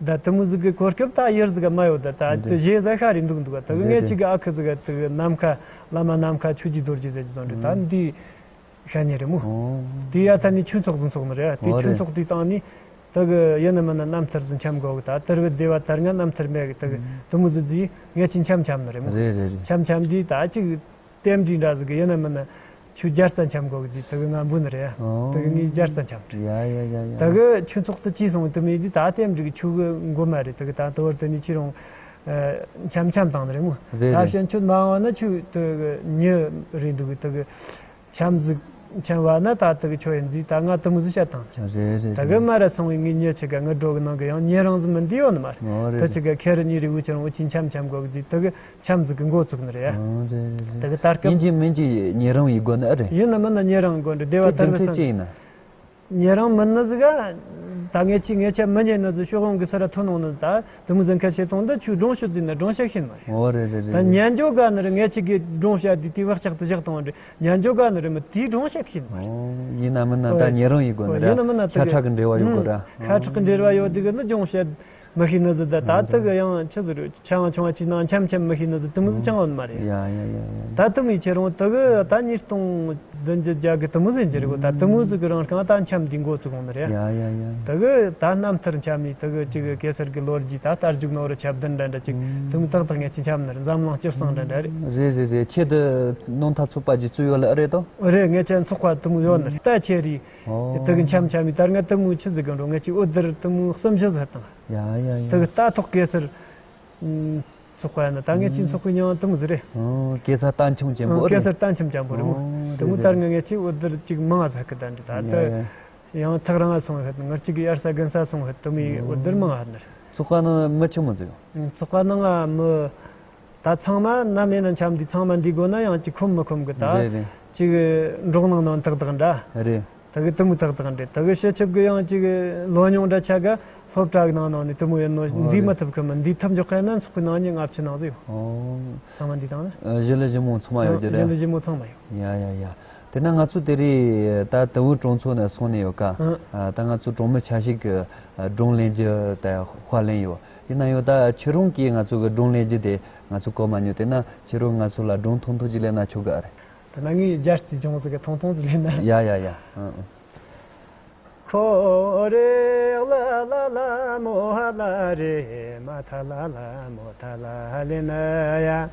ད་དུ་མི་ཟིག་གི་གོ་སྐབས་ད་ཡར་ཟིག་ག་མ་ཡོད། ད་ད་དུ་བཤད་ཟིག་ཤར་རེ་འདུག་འདུག་ད་གི་ངས་གཅིག་གི་ཨ་ཁུ་ཟིག་ག་དུ་གི་ནམ་མཁའ་བླ་མ་ནམ་མཁའ་ཆོས་ཀྱི་རྡོ་རྗེ་ཟེར་གྱི་ཙང་དུ་ད་འདི་ཤ་ཉེ་རེད་མོ། དེ་ཡ་ད་ནི་ཆོས་ཚོགས་ཟིག་ཚོགས་ནི་རེད། དེ་ཨོ་ཆོས་རེད། ཚོགས་དེའི་སྟེང་ནས་དེ་གི་ཡིན་ན་མིན་ན་རྣམ་ཐར་ཟིག་འཆམ་དགོས་གི། ད་དེར་བུ་སྡེ་བ་དར་ང་རྣམ་ཐར་མེད་གི། དེ་གི་དུ་མི་ཟིག་ཟིག་ངས་ཅི་འཆམ་འཆམ་ནི་རེད་མོ། རེད་རེད་རེད། འཆམ་འཆམ་དེ་ད་ཅིག་རྟེན་འབྲེལ་འདྲ་ཟིག་གི་ཡིན་ན་མིན་ན་ཆོས་བརྒྱ་རྩ་འཆམ་དགོས་གི་ཟིག་དེ་གི་ང་འབུ་ནི་རེད། ཨོ། དེ་གི་ངས་བརྒྱ་རྩ་འཆམ་རེད། ཡ་ཡ་ཡ་ཡ། དེ་གི་ཆོས་ཚོགས་དེ་ཅི་སོང་དུ་མེད་དེ་ད་རྟེན་འབྲེལ་གི་ཆོས་གི་མགོ་མ་རེད། དེ་གི་ད་དེ་བར་དུ་ནི་ཁྱེད་རང་འཆམ་འཆམ་བཏང་ནི་རེད་མོ། རེད་ད་རེད། ཕྱིན་ཆོས་མ་འོང་ན་ཆོས་དེ་གི་ཉི་རེད་འདུག་གི། དེ་གི་འཆམ་ཟིག་འཆམ་བ་ན་ད་དེ་གི་ཆོས་ཡིན་ཟིག་ད་ང་དུ་མོ་ཟིག་བཤད་དང་། རེད་རེད་དེ་གི་རེད། མ་ར་སོང་བའི་ངའི་ཉེ་ཆི་ག་ངི་འགྲོ་གི་ནང་གི་ཡང་ཉེ་རང་ཟིག་མི་འདི་ཡོད་ནི་མ་རེད། ཨོ་རེད་དེ་རེད། ཆི་ག་ཁེ་རི་ཉི་རི་འུ་ཆི་རང་འུ་ཆི་འཆམ་འཆམ་གོ་གི་ཟིག་དེ་གི་འཆམ་ཟིག་གི་འགོ་བཙུགས་ནི་རེད། ཨོ་རེད་རེད་རེད། དེ་གི་ད་སྐབས་ཡིན་གྱི་མིན་གྱི་ཉེ་རང་ཡི་དགོ་ནི་ཨེ་རེད། ཡིན་ནི་མིན་ནི་ཉེ་རང་གོ་འདྲི་སྡེ་བ་དེ་རྒྱུ་དར་མི་མཚན་སང་ཅི་ཡིན་ན། ཉེ་རང་མིན་ནི་ཟིག་ག་ད་ངེད་ཆི་ངེད་ཆ་མི་ཉེ་ནི་ཟིག་ཕྱོགས་ཡོང་གི་སར་ཐོན་ནོ་ནི་ད་དུ་མོ་ཟིག་ཁ་ཤས་ཐོང་འདི་ཆུ་སྒྲུང་ཤོད་ཟིན་ན་སྒྲུང་བཤད་ཤེས་མ་རེད། ཨོ་རེད་རེད་རེད། ད་ཉན་འཇོག་ག་ནི་རེད། ངེད་ཆི་གི་སྒྲུང་བཤད་དུས་དེ་བག་ཆགས་དུ་བཞག་བཏང་འདྲི། ཉན་འཇོག་ག་ནི་རེད་མི་དེའི་སྒྲུང་བཤད་ཤེས་མ་རེད། ཨོ། ཡིན་ན་མིན་ན་ད་ཉེ་རང་ཡི་དགོ་ནི་རེད། ཡིན་ན་མིན་ན་ཤ་ཁྲག་གི་འབྲེལ་བ་ཡོད་དགོ་ར། ཤ་ཁྲག་གི་འབྲེལ་བ་ཡོད་དེ་གི་ནི་སྒྲུང་བཤད་མི་ཤེས་ནི་ཟིག་ད་ད་དེ་གི་ཡང་ཆི་ཟིག་རེད། ཆ་ཡང་ཆུང་བ་ཅིག་ནང་འཆམ་འཆམ་མི་ཤེས་ནི་ཟིག་དུ་མི་ཟིག་ཅང་ཡོད་མ་རེད། ཡ་ཡ་ཡ་ཡ། ད་དུ་མི་ཁྱེད་རང་དེ་གི་ད་ཉིས་སྟོང་བདུན་བརྒྱད་བརྒྱ་གི་དུ་མི་ཟིག་འགྱུར་གོ་ད་དུ་མི་ཟིག་གི་རང་རྐང་ད་འཆམ་དེ་འགོ་བཙུགས་ཡོང་ནི་རེད། ཡ་ཡ་ཡ་ཡ། དེ་གི་ད་རྣམ་ཐར་འཆམ་ནི་དེ་གི་ཅིག་གི་གེ་སར་གི་ལོ་རྒྱུས་ད་ལྟར་རྒྱུག་ནོ་རུ་ཁྱབ་བདུན་འདྲ་འདྲ་ཅིག་དུ་མི་ཏག་ཏག་ངེད་ཅི་འཆམ་ནི་རེད། འཛམ་གླིང་སྤྱིར་བཏང་འདྲ་འདྲ་རེད། རེད་རེད་རེད། ཁྱེད་དུ་ནང་ཐ་ཚོགས་པ་ཅིག་བཙུགས་ཡོད་ལ་ཨེ་རེད་དོ། རེད། ངེད་ཅག་ཚོགས་པ་དུ་མི་ཡོད་ནི་རེད། ད་ཁྱེད་རེད། ཨོ། དེ་གི་འཆམ་འཆམ་ཡི་ད་ང་དུ་མོ་ཆི་ཟིག་གི་འགྲོ། ངེད་ཅི་འོད་སྡེར་དུ་མོ་གསུམ་བཞི་ཟིག་དང་། ཡ་ཡ་ཡ། དེ་གི་རྟ་ཐོག་གེ་སར་ཚོགས་པ་ཡིན་ན་ད་ངེད་ཅི་ཚོགས་པའི་མྱིང་དུ་མོ་ཟིག་རེད། ཨོ། གེ་སར་རྟ་འཆམ་ཅན་པོ་རེད། གེ་སར་རྟ་འཆམ་ཅན་པོ་རེད་མོ། ཨོ། དུ་མོ་རེད་ད་རེད། ང་ངེད་ཅི་འོད་སྡེར་ཅིག་མང་ང་ཟིག་གི་ད་འདྲི་ད་ཡ་དུ་ཡ། ཡང་ཐག་རིང་ང་སོང་ཧད་ངར་ཅིག་གི་དབྱར་ས་དགུན་ས་སོང་ཧད་དུ་མོ་ཡི་འོད་སྡེར་མང་ང་ནི་རེད། ཚོགས་པ་ནང་མི་ཆི་མོ་ཟིག་ཚོགས་པ་ནང་ང་མི། ད་ཚང་མ་ནམ་ཡིན་ན་འཆམ་འདི་ཚང་མ་འདི་དགོས་ན་ཡང་ཅིག་ཁོམ་མི་ཁོམ་གི་ད། རེད་རེད། ཅིག་འབྲོག་ནང་ནང་ཏག་ཏག་འདྲ། རེད། ད་གི་དུ་མོ་ཏག་ཏག་འདྲ། ད་གི་ཕྱི་ཆབ་གི་ཡང་ཅིག་ལོ་ཉུང་འདྲ་ཆ་ག་སློབ་གྲྭ་གི་ནང་ནང་ནས་དུ་མོ་ཡིན་ནོ། ཨོ་འདི་རེད། མི་ཐུབ་གི་མི་འདི་ཐུབ་འཇོག་ག་ཡིན་ན་ཚོགས་གི་ནང་ནས་ལྔ་བཅུ་ནང་ཟིག་ཨོ། ཚང་མ་འདི་དང་ནི། ཨ་གཞི་ལ་གཞི་མོ་ཚང་མ་ཡོད་རྒྱུ་རེད། གཞི་ལ་གཞི་མོ་ཚང་མ་ཡོད། ཡ་ཡ་ཡ། དེ་ན་ང་ཚོ་དེ་རིང་ད་དུ་བུ་གྲོང་ཚོ་ནས་སོང་ནས་ཡོད་ཀ་ཨ། ད་ང་ཚོ་གྲོང་མི་ཆ་ཞིག་གི་སྒྲུང་ལེན་རྒྱུ་ད་དཔར་ལེན་ཡོད། དེ་ན་ཡོད་ད་ཁྱེད་རང་གིས་ང་ཚོ་གི་སྒྲུང་ལེན་རྒྱུ་དེ་ང་ཚོ་གོ་མ་མྱོང་། དེ་ན་ཁྱེད་རང་ང་ཚོ་ལ་སྒྲུང་ཐུང་ཐུང་ཅིག་ལེན་ན་ཆོག་གི་ཨ་རེད། ད་ན་ངས་རྒྱལ་སྤྱི་ལྗོངས་ཟིག་གི་ཐུང་ཐུང་ཟིག་ལེན་ན། ཡ་ཡ་ཡ། ཨ་ཨ། ཁོ་རེ་ལ་ལ་ལ་མོ་ཧ་ལ་རེ་མ་ཐ་ལ་ལ་མོ་ཐ་ལ་ལེ་ན་ཡ།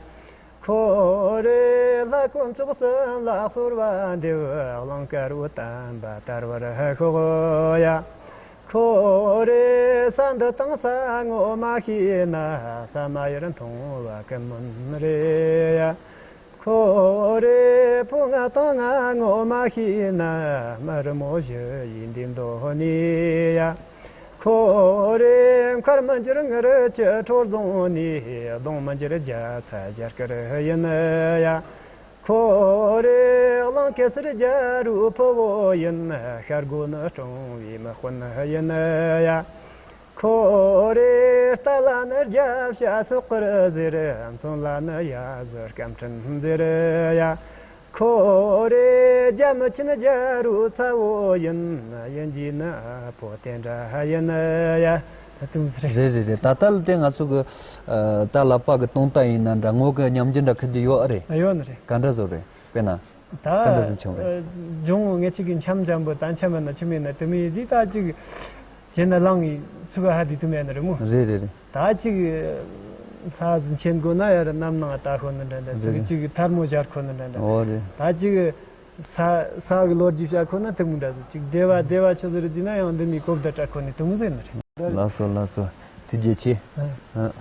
ཁོ་རེ་ལྷ་དཀོན་མཆོག་གསུམ་ལ་གསོལ་བ་འདེབས། གླིང་དཀར་བོ་དམ་པ་དར་བར་ཤོག་ཡ། ཁོ་རེ་ས་འདི་དང་ས་ངོ་མ་ཤེས་ན། ས་མ་ཡར་མཐོང་བ་ཀུན་སྨོན་རེད་ཡ། ཁོ་རེ་ཕོ་ང་དང་ང་ངོ་མ་ཤེས་ན། མ་རི་མོ་བཞི་ཡི་འདི་མདོ་ནས་ཡ། ཁོ་རེ་མཁར་མི་འགྱུར་ངར་གྱི་ཁྲོ་རྫོང་ནས། གདོང་མི་འགྱུར་རྒྱ་ཚ་རྒྱ་སྐར་ཡིན་ཡ། ཁོ་རེ་གླིང་གེ་སར་རྒྱལ་རུ་ཕུ་བོ་ཡིན། ཤར་སྒོ་ནི་སྲུང་བའི་མི་དཔོན་ཡིན་ཡ། ཁོ་རེ་རྟ་ལ་ནི་རྒྱབ་ཤ་སོག་པར་ཟེར། མཚོན་ལ་ནི་ཡ་ཟི་སྐམ་ཕྲན་ཟེར་ཡ། ཁོ་རེ་རྒྱ་མི་ཆེན་རྒྱལ་རུ་ཚ་བོ་ཡིན། ཡིན་གྱི་ནི་ཕོ་དེ་འདྲ་ཡིན་ཡ། ད་དུང་ཟེར། རེད་རེད་རེད། ད་ལྟ་དེ་ང་ཚོ་གི་ཨ། ད་ལག་པ་གི་སྟོང་རྟགས་ཡིན་ན་འདྲ། ངོ་གི་ཉམས་འགྱུར་འདྲ་ཁུར་གྱི་ཡོད་ཨ་རེད། ཡོད་ནི་རེད། ག་འདྲ་བཟོ་རེད། དཔེར་ན། ད་ག་འདྲ་ཟིན་ཆུང་རེད། ཨ། ལྗོངས་ངེད་ཅིག་གི་འཆམ་འཇམ་པོ་ད་འཆམ་ཡིན་ན་ཆི་མེད་ན་དེ་མི་ཡི་ད་ཅིག་བྱས་ན་ལང་ངི་ཚུགས་ཧ་དི་དུ་མེད་ནི་རེད་མོ། རེད་རེད་རེད། ད་ཅིག་ས་ཟིན་ཆེན་དགོས་ན་ཡར་གནམ་ནང་ལྟ་ཁོ་ནི་འདྲ་འདྲ། རེད་ཅིག་རེད། ཅིག་ཐལ་མོ་སྦྱར་ཁོ་ནི་འདྲ་འདྲ། འོ་རེད། ད་ཅིག་ས་ས་གི་ལོ་རྒྱུས་བྱ་ཁོ་ན་དེ་མོ་འདྲ་ཟིན། ཅིག་སྡེ་བ་སྡེ་བ་ཆི་ཟིག་རེད་ཟེར་ན་ཡང་འདི་ནས་གོ་བརྡ་སྤྲད་ཁོ་ནི་དེ་མོ་ཟེར་ནི་རེད། ལགས་སོ་ལགས་སོ། ཐུགས་རྗེ་ཆེ། ཨ། ཨ།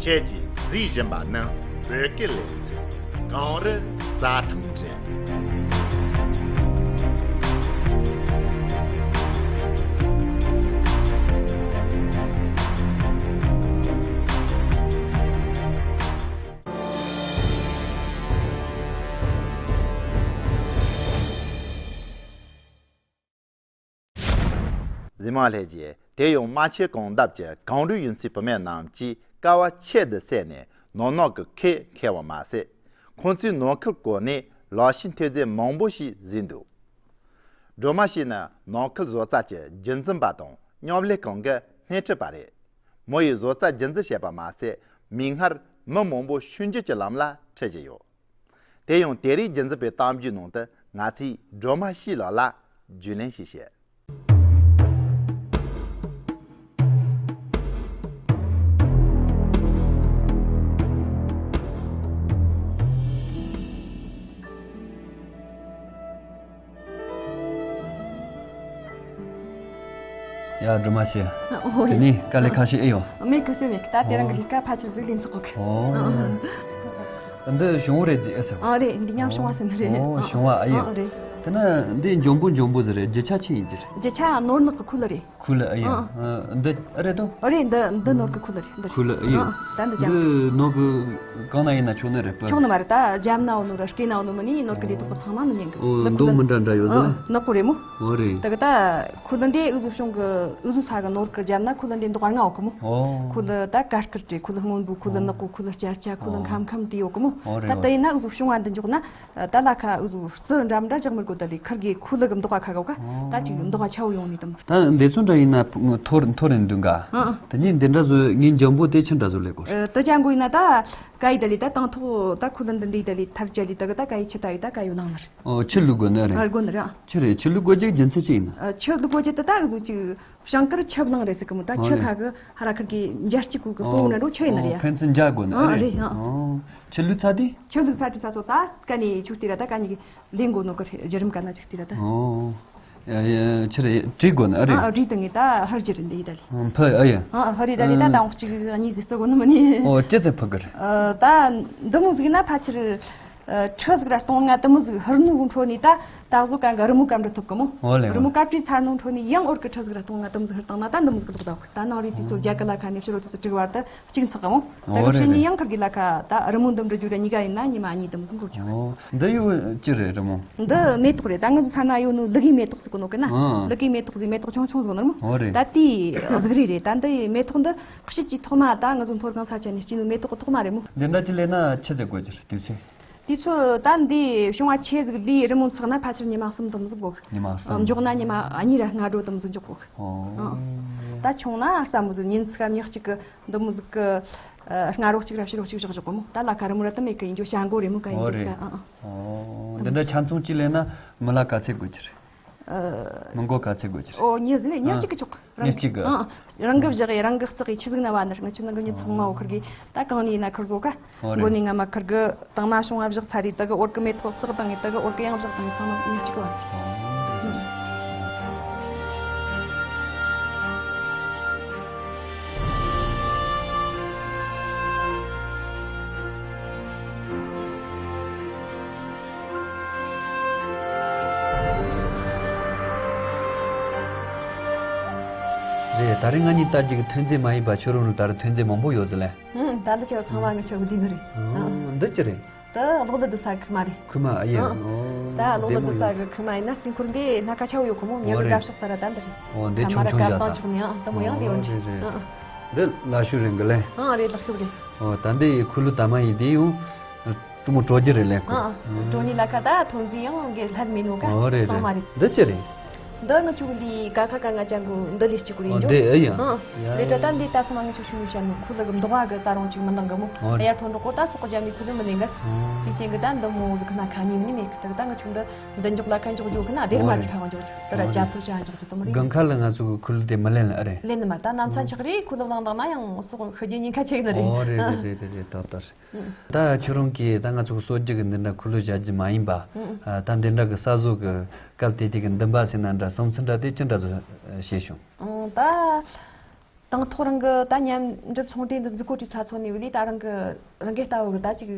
ཁྱེད་ཀྱིས་གཟིགས་བཞིན་པ་ནི་བོད་སྐད་ལས་འཛིན་གངས་རི་རྩྭ་ཐང་རེད། གཟིགས་མང་ལྷན་རྒྱས། དེ་ཡང་རྨ་ཆེན་གངས་འདབས་ཀྱི་གངས་རིའི་ཡུལ་ཚོའི་བུད་མེད་རྣམས་ཀྱིས་དཀའ་བ་ཁྱད་དུ་བསད་ནས་ནོར་ནག་གི་ཁེ་འཁྱེར་བ་མ་ཟད། ཁོང་ཚོས་ནོར་ཁུལ་བསྐོར་ནས་ལག་ཤེས་ཐོན་རྫས་མང་པོ་ཞིག་བཟོས་འདུག་སྒྲོལ་མ་ཤིས་ནི་ནོར་ཁུལ་བཟོ་རྩལ་གྱི་རྒྱུན་འཛིན་པ་དང་མཉམ་ལས་ཁང་གི་སྣེ་ཁྲིད་པ་རེད། མོ་ཡིས་བཟོ་རྩལ་རྒྱུན་འཛིན་བྱས་པ་མ་ཟད། མིག་སྔར་མི་མང་པོ་ཆོས་བརྒྱུད་ཀྱི་ལམ་ལ་ཁྲིད་ཀྱི་ཡོད། དེ་ཡང་དེ་རིང་རྒྱུན་འཛིན་པའི་གཏམ་རྒྱུད་ནང་དུ་ང་ཚོས་སྒྲོལ་མ་ཤིས་ལགས་ལ་རྒྱུས་ལོན་ཞིག་བྱེད། ཡ། སྒྲོལ་མ་ཤིས། ཨོ། དེ་ནས་དཀའ་ལས་ཁག་ཤིག་ཨེ་ཡོད། མེད་གི་ཤོད་མེད་གི། ད་དེ་རིང་གི་ལས་ཀ་ཕལ་ཆེར་ཟིག་ལས་ཚོགས་གི། ཨོ། འདི་བྱུང་བ་རེད་ཟེར་ཨེ་ཟེར། ཨ་རེད། འདི་མཉམ་བྱུང་བ་ཟེར་ནི་རེད། ཨོ། བྱུང་བ་ཨེ་ཡོད། ཨ་རེད། དེ་ན་འདི་འཇམ་པོ་འཇམ་པོ་ཟིག་རེད། རྒྱུ་ཆ་ཆི་ཡིན་གྱི་རེད། རྒྱུ་ཆ་ནོར་ནག་གི་ཁུ་ལུ་རེད། ཁུ་ལུ་ཨེ་ཡོད། ཨ། འདི་ཨེ་རེད་དོ། ཨ་རེད། འདི་འདི་ནོར་གི་ཁུ་ལུ་རེད། འདི་རེད། ཁུ་ལུ་ཨེ་ཡོད། ཨ། ད་འདི་འཇམ། འདི་ནོར་གི་གང་ན་ཡིན་ན་ཆོག་ནི་རེད་པ། ཆོག་ནི་མ་རེད། ད་འཇམ་ན་འོ་ནོ་ར་སྐེ་ན་འོ་ནོ་མིན་ནི་ནོར་གི་ལས་དོག་པོ་ཚང་མ་མི་ཉན་གི། ཨོ། འདི་ཁུ་ལུ་མདོག་མི་འདྲ་འདྲ་ཡོད་ཟེར། ཨ། ནག་པོ་རེད་མོ། ཨོ་རེད། ད་གི་ད་ཁུ་ལུ་འདི་འུ་ཟོ་གཞུང་གི་འུ་ཟོ་ས་གི་ནོར་གི་འཇམ་ན་ཁུ་ལུ་འདི་མདོག་ལྔ་འོ་གི་མོ། ཨོ། ཁུ་ལུ་ད་དཀར་དཀར་རེད། ཁུ་ལུ་སྔོན་པོ། ཁུ་ལུ་ནག་པོ། ཁུ་ལུ་སྐྱ་སྐྱ། ཁུ་ལུ་ཨོ། ཁམ་ཁམ་དེ་ཡོད་གི་མོ། ཨོ་རེད། ད་ཨོ་དེ་རེད། ཡིན་ན་འུ་ཟོ་གཞུང་བ་འདི་འཇོག་ན། ད་ལ་ཁ་འུ་ཟོ་རྩི་འདྲ་མི་འདྲ་རྒྱག་མི་དགོས། ད་ལས་ཁུར་གི་ཁུ་ལུ་གི་མདོག་ཁ་གོ་ཁ། ད་ཅིག་མདོག་ཆ་བོ་ཡོང་ནི་དང་། ད་འདི་ཚོ་འདྲ་ཡིན་ན་ཐོར་ཐོར་རེ་འདུག་ག། ཨ་ཨ། དེ་ནས་འདི་འདྲ་བཟོ་ངའི་འཇམ་པོ་དེ་ཆི་འདྲ་བཟོ་ལས་གོ། ཨ། དེ་ཅང་གོ་ཡིན་ན་ད་ཀ་ཡི་ད་ལི་ད་དང་ཐོག་ད་ཁུ་ལུ་འདི་འདི་ད་ལི་ཐར་ཅ་ལི་ད་གི་ད་ཀ་ཡི་ཆི་ད་ཡི་ད་ཀ་ཡོ་ནང་ནི་རེད། ཨོ། ཆི་ལུ་དགོས་ནི་རེད། ཨ། དགོས་ནི་རེད། ཨ། ཆི་རེད། ཆི་ལུ་དགོས་རྒྱུ་རྒྱུ་མཚན་ཆི་ཡིན་ན། ཨ། ཆི་ལུ་དགོས་རྒྱུ་དེ་ད་འུ་ཟོ་ཅིག་བྱང་དཀར་ཆུ་གླིང་རེད་ཟེར་གི་མོ། ད་ཆུ་ཁ་གི་ཧ་ར་ཁུར་གི་འཇའ་སྐྱིད་གུ་གི་སོང་ན་རོ་ཆུ་ཡིན་ན་རེད། ཨོ། ཕན་ཚུན་འཇའ་དགོས་ནི། ཨ། རེད། རེད། ཨ། ཨོ། ཆི་ལུ་ཚ་དེ། ཆི་ལུ་ཚ་དེ་ཚ་ཚོ་ད་ཀ་ནི་ཆུ་སྟེ་ར་ད་ཀ་ནི་གི་ལེན་དགོས་ནོ་གི་རེད། བརྒྱུད་རིམ་ཀ་ན་ཅིག་སྟེ་ར་ད། ཨོ། ཡ་ཡ། ཆི་རེད། བྲིས་དགོས་ནི་ཨ་རེད། ཨ་ཨ། བྲིས་དང་ངས་ད་ཧར་རྒྱུ་རེད་འདི་ཡི་ད་ལི། ཨ། ཕུ་ཨ་ཡ། ཨ་ཨ། ཧར་རི་ད་ལི་ད་ད་འོག་གཅིག་གཉིས་ཟིག་སི་གོ་ནི་མ་ནི། ཨོ། ཅི་ཚེ་ཕུ་གི་རེད། ཨ། ད་འདི་མོ་ཟིག་ན་ཕལ་ཆེར། ཨ། ཁྲི་ཟིག་ར་སྟོང་ང་དུ་མོ་ཟིག་ཧུར་ནུ་གུ་འཕྲོ་ནི་ད་ད་གཟོད་གང་གི་རི་མོ་སྐམ་འབྲི་ཐུབ་གི་མོ། ཨོ་ལེ། རི་མོ་སྐམ་བྲིས་ཚར་ནོ་འཕྲོ་ནི་ཡང་འོར་གི་ཁྲི་ཟིག་ར་སྟོང་ང་དུ་མོ་ཟིག་ཧུར་བཏང་ན་ད་འདི་མོ་ཟིག་ལོག་ད་གི་ད་ནང་རི་དུས་ཚོད་རྒྱ་གི་ལ་ཁ་ནས་ཕྱི་རོ་དུས་ཚོད་དྲུག་བར་དུ་གཅིག་འཚག་གི་མོ། ད་ཨོ་གི་ཕྱི་ནི་ཡང་ཁིར་གི་ལ་ཁ་ད་རི་མོ་འདི་འབྲི་རྒྱུ་ར་གཉིས་ཀ་ཡིན་ན་ཉི་མ་གཉིས་དུ་མོ་ཟིག་འགོར་ཆོག་ཨོ། འདི་ཡོད་ཅི་རེད་རི་མོ། འདི་མེ་ཏོག་རེད། ད་ངི་ཚོ་ས་ན་ཡོད་ནོ་ལི་གི་མེ་ཏོག་ཟིག་གི་ནོ་གི་ན། ཨང་། ལི་གི་མེ་ཏོག་ཟིག་མེ་ཏོག་ཆུང་ཆུང་ཟིག་ནོ་རི་མོ། ཨོ་རེད། ད་དེ་ཟིག་རེད་རེད། ད་འདི་མེ་ཏོག་འདི་དཔྱིད་ཀྱི་ཐོག་མ་ད་ང་ཚོ་མཐོ་སྒང་ས་ཆ་ནས་སྐྱེས་ནོ་མེ་ཏོག་གི་ཐོག་མ་རེད་མོ། འདི་འདྲ་ཅི་ལས་ན་ཆི་ཟེར་དགོས་ཀྱི་རེད་དུས་ཚོད། དུས་ཚོད་ད་འདི་བྱུང་བ་ཆེ་ཟིག་ལས་རི་མོ་འཚག་ན་ཕལ་ཆེར་ཉི་མ་གསུམ་དུ་མོ་ཟིག་དགོས་གི། ཉི་མ་གསུམ། མགྱོགས་ན་ཉི་མ་གཉིས་ར་ལྔ་དྲོ་དུ་མོ་ཟིག་འཇོག་དགོས་གི། ཨོ། ཨང་། ད་ཆུང་ན་ས་མོ་ཟིག་ཉིན་ཚིག་གམ་ཉག་གཅིག་གི་འདི་མོ་ཟིག་གི། ཨ། སྔ་རོགས་གཅིག་ར་ཕྱི་རོགས་གཅིག་བཞག་བཞག་གོ་མོ། ད་ལ་ཁ་རི་མོ་ར་དུ་མེད་གི་ཡིན་རྒྱུ་བྱ་མགོ་རེ་མོ་ག་ཡིན་ཨོ་རྒྱུ་རེད། ཨ་ཨ། ཨོ། འདི་འདྲ་ཆ་ཚང་གཅིག་ལས་ན་མི་ལ་ག་ཚད་དགོས་ཀྱི་རེད། ཨ། མི་མགོ་ག་ཚད་དགོས་ཀྱི་རེད། ཨོ་ཉི་ཟིག་ནས་ཉི་ཨ། གཅིག་གི་ཆོག་གི། མི་རང་གཅིག་གི། ཨ། རང་གི་བཞག་ཡི་རང་གི་བརྩེགས་ཡི་ཆི་ཟིག་ན་བ་ནི་ང་ཆུ་ནང་གི་ཉི་ཚང་མ་འོ་ཁུར་གི་ད་གང་ནས་ཡིན་ན་ཁུར་བཟོ་ག་ཨོ་རེད། མགོ་ནས་ང་མ་ཁུར་གི་དང་མ་བྱུང་བ་བཞག་ཚར་རེད། དེ་གི་འོར་གི་མེ་ཏོག་བརྩེགས་བཏང་ངས་དེ་གི་འོར་གི་ཡང་བཞག་བཏང་ངས་ཚང་མ་ཉི་གཅིག་བ། ཨོ། རེད། ད་རིང་ང་གཉིས་ལྟ་རྒྱུ་གི་ཐོན་རྫས་མ་ཡིན་པ་ཁྱོད་རང་ལ་ད་རུང་ཐོན་རྫས་མང་པོ་ཡོད་ཟེར་ལེ། ཧུམ། ད་འདི་ཆོ་ཚང་མ་ངི་ཆོ་གི་འདི་ནི་རེད། ཨ། འདི་ཅི་རེད། ད་གློག་ཀླད་བསྡུ་ས་གི་ཁུག་མ་རེད། ཁུག་མ་ཨ་ཡ། ཨ། ཨོ། ད་གློག་ཀླད་བསྡུ་ས་གི་ཁུག་མ་ཡིན་ན་རྩིས་འཁོར་འདི་སྣ་ཁ་ཆེ་བོ་ཡོད་གི་མོ། ཉོ་གི་དགའ་ཕྱོགས་ལྟར་ད་འདི་རེད། ཨོ་འདི་ཁ་མ་ར་ཆུང་ཆུང་བཀབ་བཏང་ཆོག་ནི་ཨ་ད་མོ་ཡང་འདི་ཡོད་འདྲི། ཨ་ཨ། འདི་ལ་ཤུ་རིང་གི་ལེ། ཨ་རེད། ལག་ཤུབས་རེད། ཨོ་ད་འདི་ཁུ་ལུ་ད་མ་ཡིན་འདི་ཡོང་། ཀྲུང་གོ་གྲོ་རྒྱུ་རེད་ལེ་ཁོ། ཨ་ཨ། ཀྲོ་ནི་ལ་ཁ་ད་ཐོན་རྫས་ཡང་གི་ལྷད་མེད་ནོ་ག་ཨོ་རེད་ཚང་མ་རེད། རེད། འདི་ཅི་རེད། འདི་ང་ཆུ་ལི་ག་ཁ་ག་ང་ཅང་གུ་འདི་ལི་གཅིག་གུ་རེད་ཨོ་འཇོ། འདི་ཨེ་ཡ། ཨ་ཡ་ལེ་ད་ད་འདི་ད་སོ་མ་ང་ཆུ་ཤུ་ཡུ་ཤ་ནུ་ཁུ་ལ་གི་མདོག་ག་གི་ད་རུང་ཅིག་མི་འདང་གི་མོ། ཨོ་རེད། ཡར་ཐོན་འགྲོ་གོ་ད་སོ་གོ་ཇ་ནི་ཁུ་ལ་མི་ལེན་གི་ཨོ། དེ་ཅན་གི་ད་འདི་མོ་གི་ཁ་ན་ཁ་ཉིན་ནི་མེད་གི་ད་ད་ང་ཆུ་འདི་འདི་འཇོག་ལ་ཁ་འཇོག་འཇོག་གི་ན་དེར་མ་ཨོ་རེད། ཁ་འཇོག་འཇོག་ད་ར་ཨོ་རེད། ཇ་ཐུ་ཅ་འཇོག་འཇོག་ད་མོ་རེད། གང་ཁ་ལ་ང་ཆུ་གི་ཁུ་ལ་དེ་མི་ལེན་ལ་ཨ་རེད། ལེན་ནི་མ་ད་ནམ་ཚ་ཆག་རེད་ཁུ་ལ་ལང་ལང་ན་ཡང་སོ་ཁ་རྒྱུ་ཉིན་ཁ་ཆེ་གི་ནི་རེད། ཨོ་རེད་རེད་རེད་རེད་རེད་ད་ད་རེད། ད་ཁྱོད་རང་གིས་ད་ང་ཚོ་གི་གསོ་རྒྱུ་གི་འདི་འདྲ་ཁུ་ལུ་བྱ་རྒྱུ་མ་ཡིན་པ། ཨ། ད་འདི་འདྲ་གི་ས་བཟོ་གི་སྐབས་དེ་དུས་གི་འདུན་པ་ཟེར་ན་འདྲ་བསམ་ཚུལ་འདྲ་དེ་ཅི་འདྲ་བཟོ་བྱས་བྱུང་། ཨང་། ད་དང་ཐོག་རང་གི་ད་མཉམ་འབྲེལ་ཚོང་འབྲེལ་འདི་འཛུགས་སྐོར་བྲིས་ཚ་ཚོ་ནས་བ་ལས་ད་རང་གི་རང་གི་ལྟ་བུ་གི་ད་ཅིག་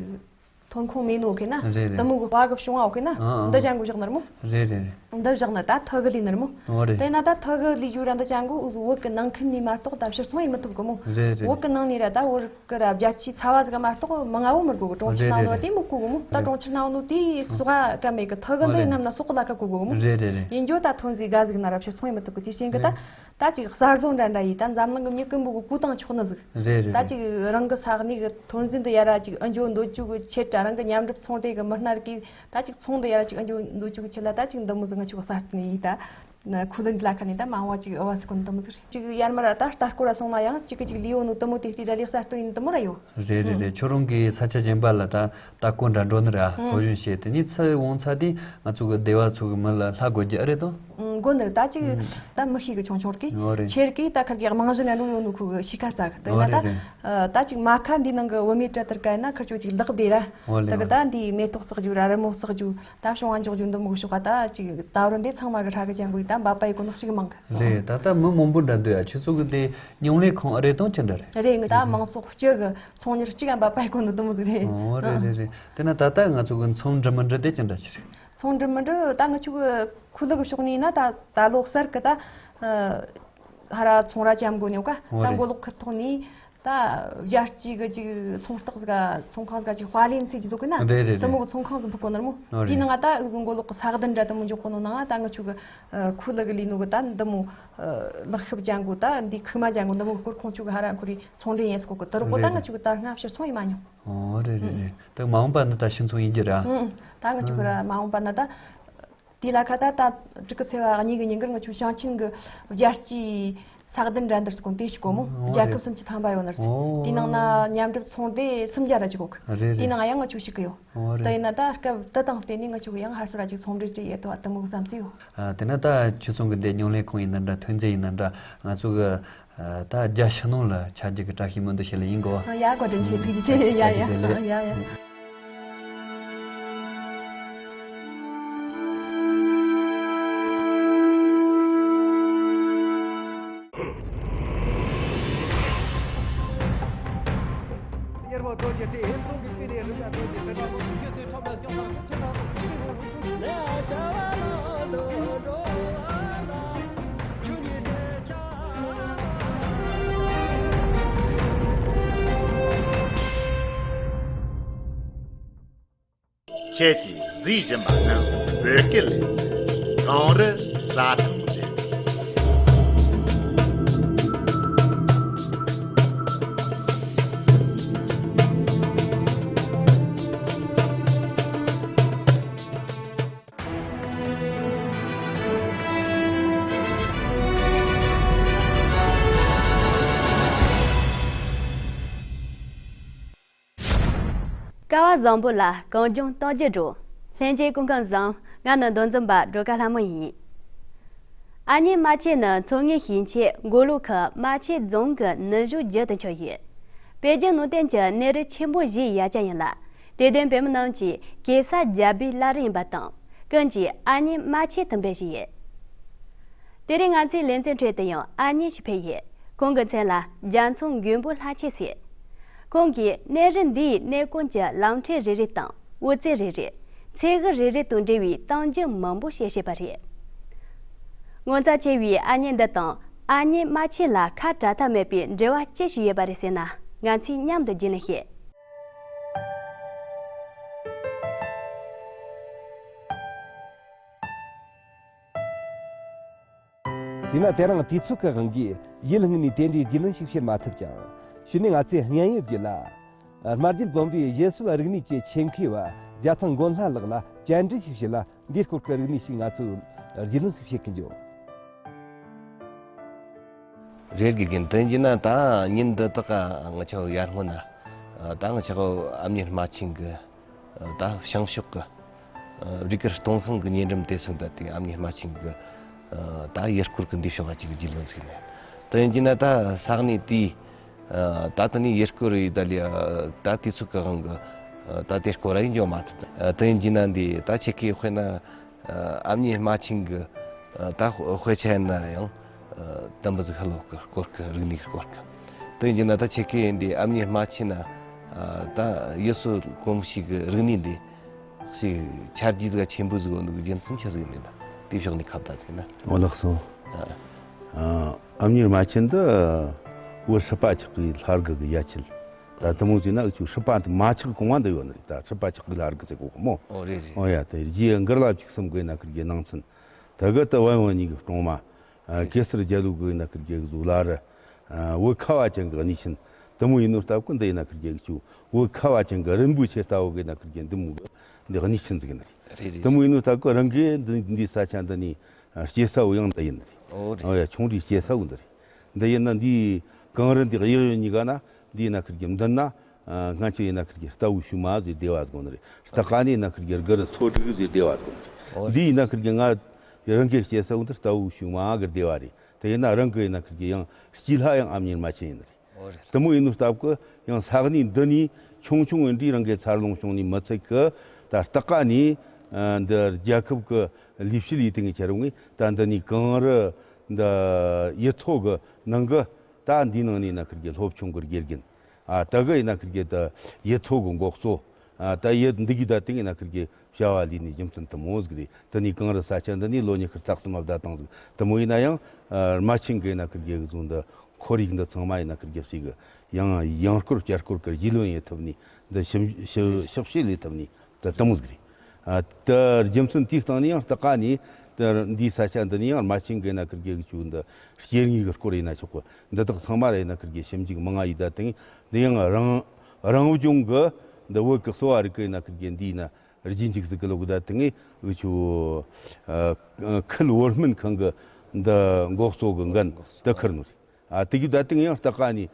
ཐོན་ཁུངས་མེད་ནོ་ཁེ་ན། རེད་རེད། དུ་མོ་གི་དཔའ་གི་བྱུང་བ་ཁེ་ན། ཨང་ཨང་། འདི་ཅང་གི་བཞག་ནི་ར་མོ། རེད་རེད། འདི་བཞག་ན་ད་ཐོ་གི་ལི་ནི་ར་མོ། ཨོ་རེད། དེ་ན་ད་ཐོ་གི་ལི་ཞུ་ར་འདི་ཅང་གི་འུ་ཟོ་བོད་གི་ནང་ཁུལ་ནས་མ་གཏོགས་ད་ཕྱིར་ཚོང་ཡེ་མི་ཐུབ་གི་མོ། རེད་རེད། བོད་གི་ནང་ནས་ར་ད་བོད་གི་ར་རྒྱ་ཆེའི་ཚ་བ་ཟིག་མ་གཏོགས་མི་ང་བོ་མི་དགོ་གི། གྲོང་ཁྱེར་ནང་ནོ་དེ་མི་དགོ་གི་མོ། ད་གྲོང་ཁྱེར་ནང་ནོ་དེ་སོག་ག་མེད་གི། ཐོ་གི་འདི་ནམ་ན་སོག་གི་ལ་ཁ་དགོ་གི་མོ། རེད་རེད་རེད། ཡིན་རྒྱུ་ད་ཐོན་རྫས་ག་ཟིག་ན་ར་ཕྱིར་ཚོང་ཡེ་མི་ཐུབ་གི། དེ་བཞིན་གི་ད། རེད། ད་ཅིག་གསར་བཟོ་འདྲ་འདྲ་ཡིས་ད་འཛམ་གླིང་གི་མྱི་ཀུན་པོ་གི་གོ་སྟངས་ཆོག་ནི་ཟིག་རེད་རེད། ད་རེད། ཅིག་རང་གི་ས་གནས་གི་ཐོན་རྫས་འདི་ཡ་ར་ཅིག་ཨ་འཇོ་འདོད་རྒྱུ་གི་ཆེད་དྲ་རང་གི་མཉམ་འབྲེལ་ཚོང་འབྲེལ་གི་མི་སྣ་རིགས་ཀྱིས་ད་ཅིག་ཚོང་འདི་ཡ་ར་ཅིག་ཨ་འཇོ་འདོད་རྒྱུ་གི་ཆེད་ལ་ད་ཅིག་འདི་མོ་ཟིག་ང་ཆོ་གི་གསར་གཏོད་ཡིས་ད། ཁུ་ལུ་འདི་ལ་ཁ་ནས་ད་མང་བ་ཅིག་ཨ་བ་ཟིག་གོ་འདི་མོ་ཟིག་རེད། ཅིག་ཡར་མར་ད་ལྟ་སྐོར་ར་སོང་ན་ཡང་ཅིག་གི་ཅིག་ལི་ཡོ་ནོ་འདི་མོ་དེ་ལྟའི་ར་ལི་གསར་གཏོད་ཡིན་འདི་མོ་ར་ཡོད། རེད་རེད་རེད། ཁྱོད་རང་གི་ས་ཆ་གཞན་པ་ལ་ད་ལྟ་སྐོར་འདྲ་འགྲོ་ནི་ར་ཧུམ། ཕོ་གཞོན་བྱས་དེ་ནི་ཚུར་འོང་ཚ་དེ་ང་ཚོ་གི་སྡེ་བ་ཚོ་གི་མི་ལ་ལྷ་དགོས་རྒྱུ་ཨེ་རེད་དོ། ཨང་། དགོས་ནི་རེད། ད་ཅིག་ཨང་། ད་མི་ཤེས་གི་ཆུང་ཆུང་རེད། ཨོ་རེད། ཁྱེད་ཀྱིས་ད་ཁར་གི་རྨང་གཞི་ལ་འགྲོ་ཡོང་ནོ་ཁུ་གི་ཤི་ཁ་ས་གི་དེ་ཨོ་ན་ད། རེད་རེད། ཨ། ད་ཅིག་མ་ཁ་འདི་ནང་གི་བུད་མེད་གྲལ་དར་ག་ན་ཁར་ཆོ་ཅིག་ལག་བདེ་ར། ཨོ་ད་ལེ་གི་ད་ཨོ་འདི་མེ་ཏོག་བསག་རྒྱུ་ར་རི་མོ་བསག་རྒྱུ་ད་བྱུང་བ་འཇོག་རྒྱུ་འདི་མོ་གི་ཤོག་ག་ད་ཅིག་ད་རུ་འདི་ཚང་མ་གི་ཧྲ་གི་ཅན་གོ་ད་འབབ་པ་ཡི་གོ་ནག་ཞིག་མང་གི། རེད། ད་ད་མི་མང་པོ་འདྲ་འདུག་ཡ། ཁྱོད་ཚོ་གི་དེ་ཉུང་ལས་ཁང་ཨ་རེད་དང་ཅི་འདྲ་རེད། རེད། ངི་ད་མང་ཚོགས་སྤྱི་གི་ཚོང་གཉེར་གཅིག་ག་འབབ་པ་ཡི་གོ་ནི་འདི་མོ་ཟིག་རེད། ཨོ་རེད་རེད་རེད། དེ་ན་ད་ལྟ་ང་ཚོ་གི་ཚོང་འགྲིམ་མི་འགྲིམ་དེ་ཅི་འདྲ་ཞིག་རེད། ཚོང་འགྲིམ་མི་འགྲིམ་ད་ང་ཆུ་གི་ཁུ་ལུ་གི་ཕྱོགས་ནས་ན་ད་ད་ལོ་གསར་གི་ད་ཧ་ར་ཚོང་ར་ཅམ་གོ་ནེ་ག་ཨོ་ད་རེད། མགོ་ལོག་ཁི་ཐོག་ནས་ད་རྒྱལ་སྤྱི་གི་ཅིག་ཚོང་རྟགས་ཟིག་ཚོང་ཁང་ཟིག་ཅིག་དཔའ་ལེན་ཚེ་ཅིག་ཟོ་གི་ན། རེད་རེད་རེད། དེ་མོ་གི་ཚོང་ཁང་ཟིག་ཕུག་གོ་ནར་མོ། ཨོ་དེ་རེད། ནང་ད་ཨུ་ཟོ་མགོ་ལོག་གི་ས་གདན་འདྲ་དེ་མོ་འཇོག་གོ་ནོ་ནང་ད་ང་ཆུ་གི་ཁུ་ལུ་གི་ལས་ནོ་གི་ད་འདི་མོ་ལག་ཤུབས་ཅན་གོ་ད་འདི་ཁུག་མ་ཅན་གོ་འདི་མོ་གི་སྐོར་ཁོང་ཆུ་གི་ཧ་ར་ཁུ་རི་ཚོང་འདྲེན་ཡས་སྐོར་གི་དེ་རུ་གོ་ད་རེད་ང་རེད། ཆུ་གི་ད་སྔ་ཕྱིར་སོང་ཡི་མ་མྱོང་། ཨོ་རེད་རེད་རེད། ད་མ་འོངས་པ་ནི་ད་ཕྱི་ཚོང་ཡིན་རྒྱུ་ར། ཨང་། ད་ང་ཆུ་གི་ར་མ་འོངས་པ་ན་ད། དེ་ལ་ཁ་ད་ད་དྲུག་གི་ཚེས་པ་གཉིས་གི་ཉིན་དཀར་ང་ཆུ་ཞིང་ཆེན་གི་རྒྱལ་སྤྱིའི་ས་གདན་འདྲ་འདིར་སྐོང་དེ་ཞིག་གོ་མོ། ཨོ་རྒྱལ་ཁབ་རེད། སུམ་ཅུ་ཐམ་པ་ཡོད་ནར་སོ། ཨོ། དེ་ནང་ན་མཉམ་འགྲུབ་ཚོང་འབྲེལ་སུམ་བརྒྱ་ར་ཅིག་གོ་གི། རེད་རེད། དེ་ནང་ཡང་ང་ཆུ་ཞིག་གི་ཡོད། ཨོ་རེད། དེ་ཡིན་ན་ད་སྐབས་དེ་དང་བརྟེན་ནས་ང་ཆུ་གི་ཡང་ཧར་སོ་ར་ཅིག་ཚོང་འབྲེལ་ཅིག་ཡེད་དོ་བ་དེ་མོ་གི་བསམ་སི་ཡོད། ཨ། དེ་ན་ད་ཁྱོད་ཚོ་གི་འདི་ཉུང་ལས་ཁང་ཡིན་ན་འདྲ་ཐོན་རྫས་ཡིན་ན་འདྲ་ང་ཚོ་གི་ཨ། ད་རྒྱ་ཕྱི་ནང་ལ་ཆ་རྒྱུ་གི་བཀྲ་ཤིས་སྨོན་འདུན་ཞུ་ལེ་ཡིན་གོ། ཡ་བཀའ་དྲིན་ཆེ། ཐུགས་རྗེ་ཆེ། ཡ་ཡ་ཡ་ཡ། ཁྱེད་ཀྱིས་གཟིགས་བཞིན་པ་ནི་བོད་སྐད་ལས་གངས་རི་ས་ཐང་རེད། སྐལ་བ་བཟང་པོ་ལ་གངས་ལྗོངས་སྟོང་རྒྱུ་འགྲོ། ལྷན་རྒྱས་སྐུ་ཁམས་བཟང་། ང་ནི་མདོ་འཛིན་པ་སྒྲོལ་དཀར་ལྷ་མོ་ཡིན། ཨ་མྱེས་རྨ་ཆེན་ནི་མཚོ་སྔོན་ཞིང་ཆེན་མགོ་ལོག་ཁུལ་རྨ་ཆེན་རྫོང་གི་ནུབ་ཕྱོགས་རྒྱུད་དུ་མཆོད་ཡོད། པེ་ཅིང་ནང་བསྟན་གྱི་གནས་རི་ཆེན་པོ་བཞིའི་ཡ་གྱལ་ཡིན་ལ། དད་ལྡན་བོད་མི་རྣམས་ཀྱི་གེ་སར་རྒྱལ་པོའི་བླ་རི་ཡིན་པ་དང་། ཀུན་གྱིས་ཨ་མྱེས་རྨ་ཆེན་དུ་འབོད་བཞིན་ཡོད། དེ་རིང་ང་ཚོའི་ལེ་ཚན་ཁྲོད་དུ་ཡང་ཨ་མྱེས་ཤིག་ཕེབས་ཡོད། ཁོང་གི་མཚན་ལ་རྒྱལ་མཚན་མགོན་པོ་ལྷ་ཆེན་ཟེར། ཁོང་གིས་གནས་རི་འདིའི་གནས་སྐོར་གྱི་ལམ་ཁྲིད་རེ་རེ་དང་། དབུ་རྩེ་རེ་རེ། ཚེ་གི་རེ་རེ་དང་འབྲེལ་བའི་གཏམ་རྒྱུད་མང་པོ་བཤད་བཞིན་པ་རེད། ངོ་མཚར་ཆེ་བའི་ཨ་མྱེས་འདི་དང་ཨ་མྱེས་རྨ་ཆེན་ལ་ཁ་བྲལ་ཐབས་མེད་པའི་འབྲེལ་བ་ཅི་ཞིག་ཡོད་པ་རེད་ཟེར་ན། ང་ཚོས་མཉམ་དུ་རྒྱུས་ལོན་བྱེད། དེས་ན་དེ་རིང་དུས་ཚོད་ཀྱི་དབང་གིས་ཡུལ་དངོས་ནས་དེ་འདྲའི་རྒྱུས་ལོན་ཞིག་བྱེད་མ་ཐུབ་ཀྱང་། གཞི་ནས་ང་ཚོས་སྙན་ཡོད་རྒྱུད་ལ། སྨྲ་བརྗོད་སྒོམ་པའི་ཡུལ་སྲོལ་རིག་གནས་ཀྱི་ཆེད་མཁས་པ་རྒྱལ་ཚང་མགོན་ལྷ་ལགས་ལ་བཅར་འདྲི་ཞིག་བྱས་ལ། འདིའི་སྐོར་གྱི་རིག་གནས་ཤིག་ང་ཚོས་རྒྱུས་ལོན་ཞིག་བྱེད་ཀྱི་འགྱོ། རེད་དགེ་རྒན། དེ་ཡིན་ན་ད་ཉིན་འདི་དག་ག་ང་ཆོ་ཡར་སྔོན་ན་ད་ང་ཆོ་ཨ་མྱེས་རྨ་ཆེན་གྱི་ད་བྱང་ཕྱོགས་ཀྱི་རུས་སྒར་སྟོང་ཤང་གི་ཉེ་འགྲམ་དེ་སོང་ད་དེ་ཨ་མྱེས་རྨ་ཆེན་གྱི་ད་ཡུལ་སྐོར་གྱི་འདི་ཕྱོགས་ཀ་ཅིག་གི་རྒྱུས་ལོན་ཟིག་ནས། དེ་ཡིན་ན་ད་ས་གནས་དེའི་ད་དེ་ནས་ཡུལ་སྐོར་ཡི་ད་ལི་ད་དུས་ཚོད་ཀྱི་དབང་གིས་ད་དེ་སྐོར་ར་ཡིན་འགྱོ་མ་ཐུབ། དེ་ཡིན་ན་འདི་ད་ཁྱེད་ཀྱིས་དཔེར་ན་ཨ་མྱེས་རྨ་ཆེན་གྱི་ད་དཔེ་ཆ་ཡིན་ན་ཡང་དུམ་བུ་ཟིག་ཧ་ལོ་གི་སྐོར་གི་རིག་གནས་ཀྱི་སྐོར་གི། དེ་ཡིན་ན་ད་ཁྱེད་ཀྱིས་འདི་ཨ་མྱེས་རྨ་ཆེན་ན་ད་ཡུལ་སྲོལ་གོམས་གཤིས་ཀྱི་རིག་གནས་འདི་ཞིག་ཆ་རྒྱུས་ཟིག་ཆེན་པོ་ཟིག་ཡོད་འདུག་རྒྱུ་མཚན་ཆི་ཟིག་ཡིན་ནི་ད་དེ་ཕྱོགས་ནས་ཁ་བརྡ་ཟིག་ན། འོ་ལགས་སོ། ཨ་མྱེས་རྨ་ཆེན་འདི་བོད་སྲིད་པ་ཆགས་པའི་ལྷ་རྒྱུད་ཀྱི་ཡ་ཆེན། ད་དེ་མོ་ཟིག་ན་འུ་ཆོ་སྲིད་པ་འདི་མ་ཆགས་གོང་མ་འདི་ཡོད་ནི་རེད། ད་སྲིད་པ་ཆགས་པའི་ལྷ་རྒྱུད་ཟེར་གོ་གི་མོ། ཨོ་རེད་རེད། ཨོ་ཡ། དེ་རྗེ་མགར་བ་བཅུ་གསུམ་གི་ན་ཁིར་གི་ནང་ཚན། དེ་གི་ད་བན་བོན་གཉིས་ཀྱི་སྲུང་མ། ཨ། གེ་སར་རྒྱལ་བོ་གི་ན་ཁིར་གི་གཟུགས་ལ་རི། ཨ། བོད་ཁ་བ་ཅན་གྱི་གནས་ཆེན། དེ་མོ་ཡིན་ནོ་སྟབས་ཀྱིས་འདི་ཡི་ན་ཁིར་གི་ཆུ་བོད་ཁ་བ་ཅན་གྱི་རིན་པོ་ཆེ་ལྟ་བུ་གི་ན་ཁིར་གི་འདི་མོ་གི་འདི་གནས་ཆེན་ཟིག་ཡིན་ནི་རེད། རེད་རེད། དེ་མོ་ཡིན་ནོ་སྟབས་ཀྱིས་རང་གི་འདི་འདི་ས་ཆ་འདི་ནས་སྐྱེ་ས་བོ་ཡང་འདི་ཡིན་ནི་རེད། ཨོ་རེད། ཨོ་ཡ། ཆུང་དུས་སྐྱེ་ས་བོ་འདི་རེད། འདི་ཡིན་ན་འདིའི་གངས་རི་འདི་གཡས་གཡོན་གཉིས་ཀ་ན། འདི་ཡི་ན་ཁིར་གི་མདུན་ན། ཨ། སྔ་ཕྱི་ཡི་ན་ཁིར་གི་རྟ་བོའི་ཤུལ་མ་ཟེར་སྡེ་བ་ཟིག་ཡོད་ནི་རེད། རྟ་ཀ་ནི་ཡི་ན་ཁིར་གི་སྒར་རི་མཚོ་དྲུག་ཟེར་སྡེ་བ་ཟིག་ཡོད་ནི་རེད། ཨོ། འདི་ཡི་ན་ཁིར་གི་ང་རང་གི་སྐྱེ་ས་བོ་འདི་རྟ་བོའི་ཤུལ་མ་གི་སྡེ་བ་རེད། དེ་ཡིན་ན་རང་གི་ཡི་ན་ཁིར་གི་ཡང་སྐྱེས་ལྷ་ཡང་ཨ་མྱེས་རྨ་ཆེན་ཡིན་ནི་རེད། ཨོ་རེད། དེ་མོ་ཡིན་ནོ་སྟབས་ཀྱིས་ཡང་ས་གནས་འདི་ནས་ཆུང་ཆུང་ཡིན་དུས་རང་གི་འཚར་ལོངས་བྱུང་ནི་མི་ཚད་ཀི། ད་རྟ་ཀ་ནི་ཡི་འདི་རྒྱལ་ཁབ་ཀྱི་ལས་བྱེད་ཡི་སྟེང་གི་ཁྱེར་ཡོང་ངས། ད་འདི་ནས་གངས་རི་འདི་ཡུལ་ཚོ་གི་ནང་གི། ད་འདིའི་ནང་ནས་ན་ཁིར་གི་སློབ་ཆུང་གི་དགེ་རྒན། ཨ། ད་གི་ཡི་ན་ཁིར་གི་ད་ཡུལ་ཚོ་གི་འགོ་གཙོ། ཨ། ད་ཡུལ་འདི་གི་ད་སྟེང་ཡི་ན་ཁིར་གི་བྱ་བ་ལས་ནི་རྒྱུ་མཚན་དེ་མོ་ཟིག་རེད། དེ་ནས་གངས་རི་ས་ཆ་འདི་ནས་ལོ་ཉི་ཤུ་རྩ་གསུམ་མ་བསྡད་བཏང་ཟིག། དེ་མོ་ཡིན་ན་ཡང་། ཨ། རྨ་ཆེན་གི་ཡི་ན་ཁིར་གི་གཟུགས་འདི་ཁོར་ཡུག་འདི་ཚང་མ་ཡི་ན་ཁིར་གི་ཞིག་གི་ཡང་ཡང་སྐོར་བསྐྱར་སྐོར་གི་རྒྱུས་ལོན་ཡེད་ཐུབ་ནི། འདི་ཞིབ་ཞིབ་ཞིབ་བཤེར་ལས་ཐུབ་ནི། ད་དེ་མོ་ཟིག་རེད། ཨ། ད་རྒྱུ་མཚན་དེའི་སྟེང་ནས་ཡང་རྟ་ཀ་ནི་ད་འདིའི་ས་ཆ་འདི་ནས་ཡང་རྨ་ཆེན་གི་ཡི་ན་ཁིར་གི་ཆུ་འདི་སྐྱེ་དངོས་གི་སྐོར་ཡིན་ན་ཆོག་གི། འདི་དག་ཚང་མ་ལ་ཡི་ན་ཁིར་གི་ཞིབ་འཇུག་མང་ང་ཡི་ད་དེང་འདི་ཡང་རང་རང་བྱུང་གི་འདི་བོད་ཀྱི་གསོ་བ་རིག་གི་ཡི་ན་ཁིར་གི་འདི་ཡི་ན་རྗེས་འཇུག་ཟིག་གི་ལོག་ད་དེང་འུ་ཆོ། ཨ། ཁུལ་བོད་སྨན་ཁང་གི་འདི་འགོ་གཙོ་གི་འགན་དུ་འཁུར་ནོ་རེད། ཨ། དེ་གི་ད་དེང་ཡང་རྟ་ཀ་ནི་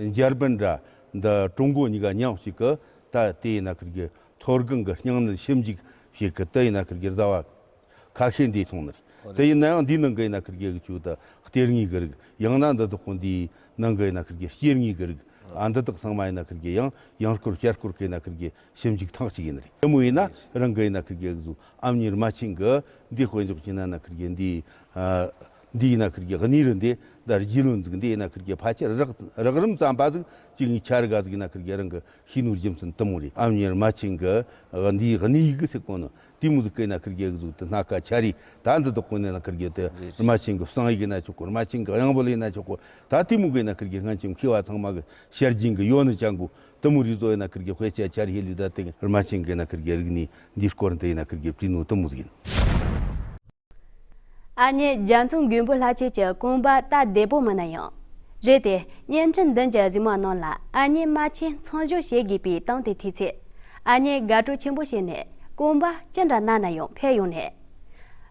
འཇར་པན་ར་འདི་ཀྲུང་གོ་གཉིས་ཀ་མཉམ་གཅིག་གི་ད་དེ་ཡི་ན་ཁིར་གི་མཐོ་སྒང་གི་སྙིང་ནད་ཞིབ་འཇུག་བྱེད་གི་དེ་ཡི་ན་ཁིར་གི་བཟའ་བ་ཁ་ཤས་འདི་སོང་ནི་རེད། དེ་ཡིན་ན་ཡང་འདིའི་ནང་གི་ཡི་ན་ཁིར་གི་ཆུ་ད་ལྟེ་དངོས་གི་རིགས། ཡང་ན་འདི་དག་གོ་འདིའི་ནང་གི་ཡི་ན་ཁིར་གི་སྐྱེ་དངོས་གི་རིགས། ཨ། འདི་དག་ཚང་མ་ཡི་ན་ཁིར་གི་ཡང་ཡང་སྐོར་བསྐྱར་སྐོར་གི་ཡི་ན་ཁིར་གི་ཞིབ་འཇུག་ཐེངས་གཅིག་ཡིན་ནི་རེད། དེ་མོ་ཡིན་ན་རང་གི་ཡི་ན་ཁིར་གི་གཟུགས་ཨ་མྱེས་རྨ་ཆེན་གི་འདི་དཔེ་འཇོག་བྱས་ན་ཡི་ན་ཁིར་གི་འདི། ཨ། འདི་ཡིན་ན་ཁིར་གི་གནས་རི་འདི་ད་རྗེ་བློན་ཟིག་འདི་ཡིན་ན་ཁིར་གི་ཕལ་ཆེར་རག་རག་རིམ་ཙམ་པ་ཟིག་ཅིག་ངའི་ཆ་ར་ག་ཟིག་ཡིན་ན་ཁིར་གི་རང་གི་ཤེས་ནོ་རྒྱུ་མཚན་དེ་མོ་རེད། ཨ་མྱེས་རྨ་ཆེན་གི་འདིའི་གནས་ཡིག་ཟེར་གོ་ནོ་དེ་མོ་ཟིག་གི་ཡིན་ན་ཁིར་གི་གཟུགས་དེ་སྣ་ཁ་ཆ་རེད། ད་འདི་དག་གོ་ནས་ན་ཁིར་གི་དེ་རེད། རྨ་ཆེན་གི་གསང་ཡིག་ཡིན་ན་ཆོག་གོ། རྨ་ཆེན་གི་གཡང་འབོལ་ཡིན་ན་ཆོག་གོ། ད་དེ་མོ་གི་ཡིན་ན་ཁིར་གི་སྔན་ཆད་མཁས་པ་ཚང་མ་གི་ཞལ་རྒྱུན་གི་ཡོད་ནི་ཅང་གོ། དེ་མོ་རིགས་ཚོ་ཡིན་ན་ཁིར་གི་དཔེ་ཆ་ཆ་རེ་ལས་ད་དེ་རྨ་ཆེན་གི་ཡིན་ན་ཁིར་གི་རིག་གནས་འདིའི་སྐོར་འདི་ཡིན་ན་ཁིར་གི་བྲིས་ནོ་དེ་མོ་ཟིག་ཡིན། ཨ་མྱེས་རྒྱ་མཚོ་མགོན་པོ་ལྷ་ཆོས་ཀྱི་གོམ་པ་ད་བདེ་པོ་མིན་ན་ཡང་། རེད་དེ། བརྙན་འཕྲིན་མདུན་གྱི་གཟིགས་མོ་རྣམས་ལ་ཨ་མྱེས་རྨ་ཆེན་མཚན་བརྗོད་བྱེད་དགོས་པའི་དོན་དེ་ཐོས་ཚེ། ཨ་མྱེས་དགའ་སྤྲོ་ཆེན་པོ་བྱས་ནས་གོམ་པ་ཅི་འདྲ་ན་ན་ཡང་འཕེལ་ཡོང་ནས།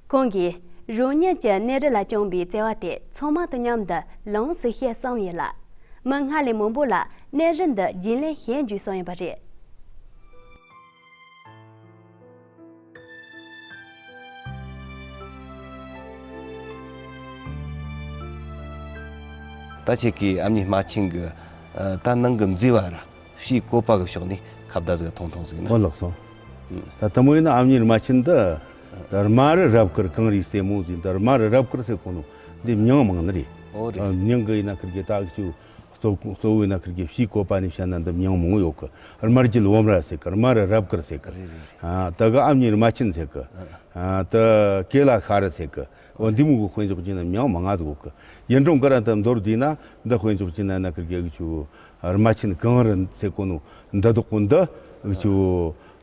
ཁོང་གིས་རང་ཉིད་ཀྱི་གནས་རི་ལ་བཅངས་པའི་བརྩེ་བ་དེ་ཚང་མ་དང་མཉམ་དུ་ལོངས་སུ་སྤྱད་བསམ་ཡོད་ལ། མི་སྔར་ལས་མང་པོ་ལ་གནས་རི་འདི་རྒྱུན་ལེན་བྱེད་རྒྱུའི་བསམ་ཡོད་པ་རེད། ད་ཁྱེད་ཀྱིས་ཨ་མྱེས་རྨ་ཆེན་གྱི་ད་ནང་གི་མཛེས་པ་ར་ཕྱིའི་བཀོད་པ་གི་ཕྱོགས་ནས་ཁ་བརྡ་ཟིག་ཐུང་ཐུང་ཟིག་ན། ཨོ་ལགས་སོ། ཨུམ། ད་དེ་མོ་ཡིན་ན་ཨ་མྱེས་རྨ་ཆེན་འདི་ད་རྨ་རི་རབ་དཀར་གངས་རིའི་རྩེ་མོ་ཟེར། འདི་རྨ་རི་རབ་དཀར་ཟེར་གོ་ནོ་འདི་མྱིང་མང་ནི་རེད། ཨོ་རེད། མྱིང་གི་ཡིན་ན་ཁིར་གི་ད་ཨུ་ཆུ་གཙོ་གཙོ་བོ་ཡིན་ན་ཁིར་གི་ཕྱིའི་བཀོད་པ་ནས་བཤད་ན་འདི་མྱིང་མང་ཡོད་གི། རྨ་རྒྱལ་བུམ་ར་ཟེར་གི། རྨ་རི་རབ་དཀར་ཟེར་གི། རེད་རེད་རེད། ཨ་ད་གི་ཨ་མྱེས་རྨ་ཆེན་ཟེར་གི། ཨ་ད་ཀེ་ལ་ཤ་རི་ཟེར་གི། འོ་འདི་མོ་གི་དཔེ་འཇོག་བྱས་ན་མྱིང་མང་ང་ཟིག་ཡོད་གི། ཡིན་རུང་གི་ར་འདི་མདོར་བསྡུས་ན་འདི་དཔེ་འཇོག་བྱས་ན་ཡིན་ན་ཁིར་གི་ཨུ་ཆུ་རྨ་ཆེན་གངས་རི་ཟེར་གོ་ནོ་འདི་དག་གོ་འདི་ཨུ་ཆུ་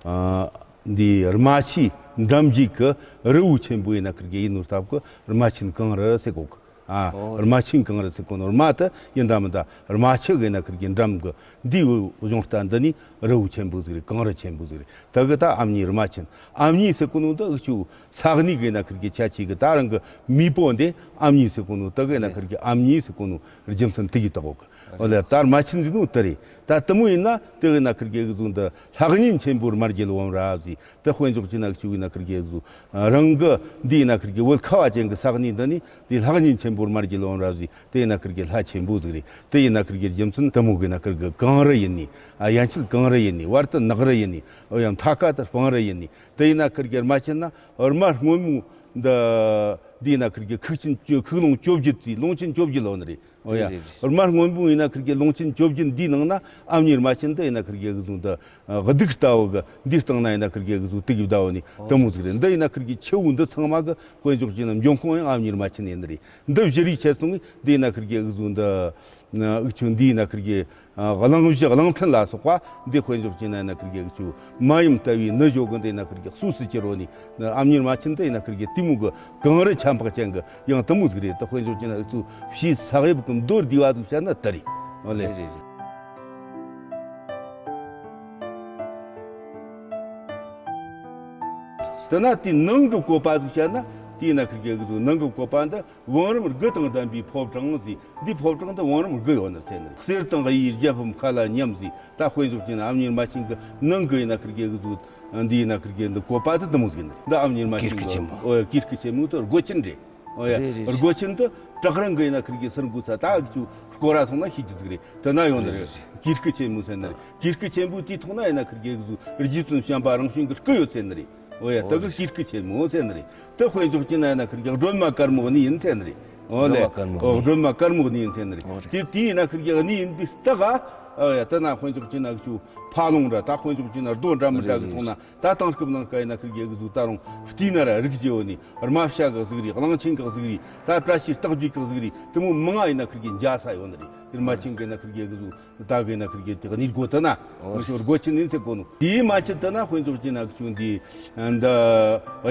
ཨ་འདི་རྨ་ཆུའི་འགྲམ་རྒྱུད་གི་རི་བོ་ཆེན་པོ་ཡིན་ན་ཁིར་གི་ཡིན་ནོ་སྟབས་གི་རྨ་ཆེན་གངས་རི་ཟེར་གོ་གི། ཨ། ཨོ། རྨ་ཆེན་གངས་རི་ཟེར་གོ་ནོ་རྨ་དེ་ཡིན་ད་མིན་ད་རྨ་ཆུ་གི་ཡིན་ན་ཁིར་གི་འགྲམ་གི་འདི་གཞུང་རྟ་འདི་ནི་རི་བོ་ཆེན་པོ་ཟིག་རེད། གངས་རི་ཆེན་པོ་ཟིག་རེད། དེ་གི་ད་ཨ་མྱེས་རྨ་ཆེན། ཨ་མྱེས་ཟེར་གོ་ནོ་འདི་ཨུ་ཆུ་ས་གནས་གི་ཡིན་ན་ཁིར་གི་ཁྱད་ཆོས་གི། ད་རང་གི་མེས་པོ་འདི་ཨ་མྱེས་ཟེར་གོ་ནོ་དེ་གི་ཡིན་ན་ཁིར་གི་ཨ་མྱེས་ཟེར་གོ་ནོ་རྒྱུ་མཚན་དེ་གི་དག་གོ་གི། འོ་ལེ། ད་རྨ་ཆེན་ཟེར་ནོ་དེ་རེད། ད་དེ་མོ་ཡིན་ན་དེ་གི་ཡིན་ན་ཁིར་གི་གི་ཟུང་འདི་ལྷ་གཉན་ཆེན་པོ་རྨ་རྒྱལ་བུམ་ར་ཟེར། དེ་དཔེ་འཇོག་བྱས་ན་ཨུ་ཆུ་གི་ཡིན་ན་ཁིར་གི་གི་ཟུང་རང་གི་འདི་ཡིན་ན་ཁིར་གི་བོད་ཁ་བ་ཅན་གི་ས་གནས་འདི་ནི་དེ་ལྷ་གཉན་ཆེན་པོ་རྨ་རྒྱལ་བུམ་ར་ཟེར། དེ་ཡིན་ན་ཁིར་གི་ལྷ་ཆེན་པོ་ཟིག་རེད། དེ་ཡིན་ན་ཁིར་གི་རྒྱུ་མཚན་དེ་མོ་གི་ཡིན་ན་ཁིར་གི་གངས་རི་ཡིན་ནི། ཨ། ཡན་ཆད་གངས་རི་ཡིན་ནི། བར་དུ་ནགས་རི་ཡིན་ནི། འོ་ཡང་མཐའ་ཁ་དུ་སྤང་རི་ཡིན་ནི། དེ་ཡིན་ན་ཁིར་གི་རྨ་ཆེན་ན་རྨ་སྔོན་མོ་འདི་འདི་ཡིན་ན་ཁིར་གི་ཁུག་ཆེན་བཅུ། ཁུག་ལུང་བཅོ་བརྒྱད་ཟེར། ལུང་ཆེན་བཅོ་བརྒྱད་ལོ་ནི་རེད། འོ་ཡ། རེད་རེད་རེད། རྨ་སྔོན་པོ་ཡིན་ན་ཁིར་གི་ལུང་ཆེན་བཅོ་བརྒྱད་འདིའི་ནང་ན་ཨ་མྱེས་རྨ་ཆེན་འདི་ཡིན་ན་ཁིར་གི་གི་ཟུང་འདི་གདུགས་ལྟ་བུ་གི། འདིའི་སྟེང་ན་ཡིན་ན་ཁིར་གི་གི་ཟུང་དེ་གི་ཟླ་བ་ནི་དེ་མོ་ཟིག་རེད། འདི་ཡིན་ན་ཁིར་གི་ཆུ་བོ་འདི་ཚང་མ་གི་དཔེ་འཇོག་བྱས་ན་འབྱུང་ཁུངས་ཡང་ཨ་མྱེས་རྨ་ཆེན་ཡིན་ནི་རེད། འདི་བཞི་རིགས་ཆད་སོང་གི། འདི་ཡིན་ན་ཁིར་གི་གི་ཟུང་འདི་ཨུ་ཆུ་འདི་ཡིན་ན་ཁིར་གི་གླིང་བཞི་གླིང་ཕྲན་ལ་སོགས་པ་འདི་དཔེ་འཇོག་བྱས་ན་ཡིན་ན་ཁིར་གི་ཨུ་ཆུ་མ་ཡུམ་ལྟ་བུའི་ནུ་ཞོ་གི་འདི་ཡིན་ན་ཁིར་གི་གསོས་སུ་གྱུར་རོ་ནི། ཨ་མྱེས་རྨ་ཆེན་འདི་ཡིན་ན་ཁིར་གི་དེ་མོ་གི་གངས་རི་ཆ་འཕགས་ཅན་གི་ཡང་དེ་མོ་ཟིག་རེད། ད་དཔེ་འཇོག་བྱས་ན་ཨུ་ཆུ་ཕྱིའི་ས་དབྱིབས་གི་མདོར་བསྡུས་པ་ཟིག་བཤད་ན་དེ་རེད། ཨོ་ལེ། རེད་རེད་རེད། དེ་ན་དེའི་ནང་གི་བཀོད་པ་ཟིག་བཤད་ན། དེའི་ན་ཁིར་གི་ཨུ་ཆུ་ནང་གི་བཀོད་པ་འདི་བང་རིམ་དགུ་དང་ལྡན་པའི་ཕོ་བྲང་ཟེར། འདི་ཕོ་བྲང་འདི་བང་རིམ་དགུ་ཡོད་ནི་ཟེར་ནི་རེད། གསེར་དང་གཡུའི་རྒྱལ་ཕམ་ཁ་ལ་མཉམ་ཟེར། ད་དཔེ་འཇོག་བྱས་ན་ཨ་མྱེས་རྨ་ཆེན་གི་ནང་གི་ཡིན་ན་ཁིར་གི་ཨུ་ཆུ་འདི་ཡིན་ན་ཁིར་གི་འདི་བཀོད་པ་དེ་དེ་མོ་ཟིག་ཡིན་ནི་རེད། འདི་ཨ་མྱེས་རྨ་ཆེན་གི། ཀིར་ཀི་ཆེན་མོ། ཨོ་ཡ། ཀིར་ཀི་ཆེན་མོ་དེ་སྒོ་ཆེན་རེད། ཨོ་ཡ། རེད་རེད་རེད། སྒོ་ཆེན་དེ་བྲག་རང་གི་ཡིན་ན་ཁིར་གི་ཟུར་འགོ་ཚ་ད་ཨུ་ཆུ་སྐོར་ར་སོང་ན་ཤེས་རྒྱུ་ཟིག་རེད། དེ་ན་ཡོད་ནི་རེད། རེད་རེད། ཀིར་ཀི་ཆེན་མོ་ཟེར་ནི་རེད། ཀིར་ཀི་ཆེན་པོ་དེའི་ཐོག་ན་ཡིན་ན་ཁིར་གི་ཨུ་ཆུ་རྗེ་བཙུན་བྱམས་པ་རང་བྱུང་གི་སྐུ་ཡོད་ཟེར་ནི་རེད། ཨོ་ཡ། ཨོ་དེ་གི་རེད། ཀིར་ཀི་ཆེན་མོ་ཟེར་ནི་རེད། དེ་དཔེ་འཇོག་བྱས་ན་ཡིན་ན་ཁིར་གི་སྒྲོལ་མ་དཀར་མོ་གནས་ཡིན་ཟེར་ནི་རེད། ཨོ་ལེ། སྒྲོལ་མ་དཀར་མོ་ཨོ་གནས། སྒྲོལ་མ་དཀར་མོ་གནས་ཡིན་ཟེར་ནི་རེད། ཨོ་རེད། དེ་དེ་ཡིན་ན་ཁིར་གི་གནས་ཡིན་པའི་རྟགས། ཨོ་ཡ། དེ་ན་དཔེ་འཇོག་བྱས་ན་ཨུ་ཆུ་ཕ་ལུང་ར་ད་དཔེ་འཇོག་བྱས་ན་རྡོ་འདྲ་མི་འདྲ་གི། རེད་ཐོག་ན་རེད། ད་དེང་སྐབས་ནང་གི་ཡིན་ན་ཁིར་གི་ཨུ་ཆུ་ད་རུང་བལྟས་ན་ར་རིག་རྒྱུ་ཡོད་ནི། རྨ་བྱ་གི་གཟུགས་རིས། གླང་ཆེན་གི་གཟུགས་རིས། ད་བཀྲ་ཤིས་རྟགས་བརྒྱད་གི་གཟུགས་རིས། དེ་མོ་མང་ང་ཡིན་ན་ཁིར་གི་མཇལ་ས་ཡོད་ནི་རེད། དེར་རྨ་ཆེན་གི་ཡིན་ན་ཁིར་གི་ཨུ་ཆུ་ད་གི་ཡིན་ན་ཁིར་གི་དེ་གནས་སྒོ་དེ་ན། ཨོ། ཨུ་ཆུ་སྒོ་ཆེན་ཡིན་ཟེར་གོ་ནོ། དེའི་མན་ཆད་དེ་ན་དཔེ་འཇོག་བྱས་ན་ཨུ་ཆུ་འདི་འདི་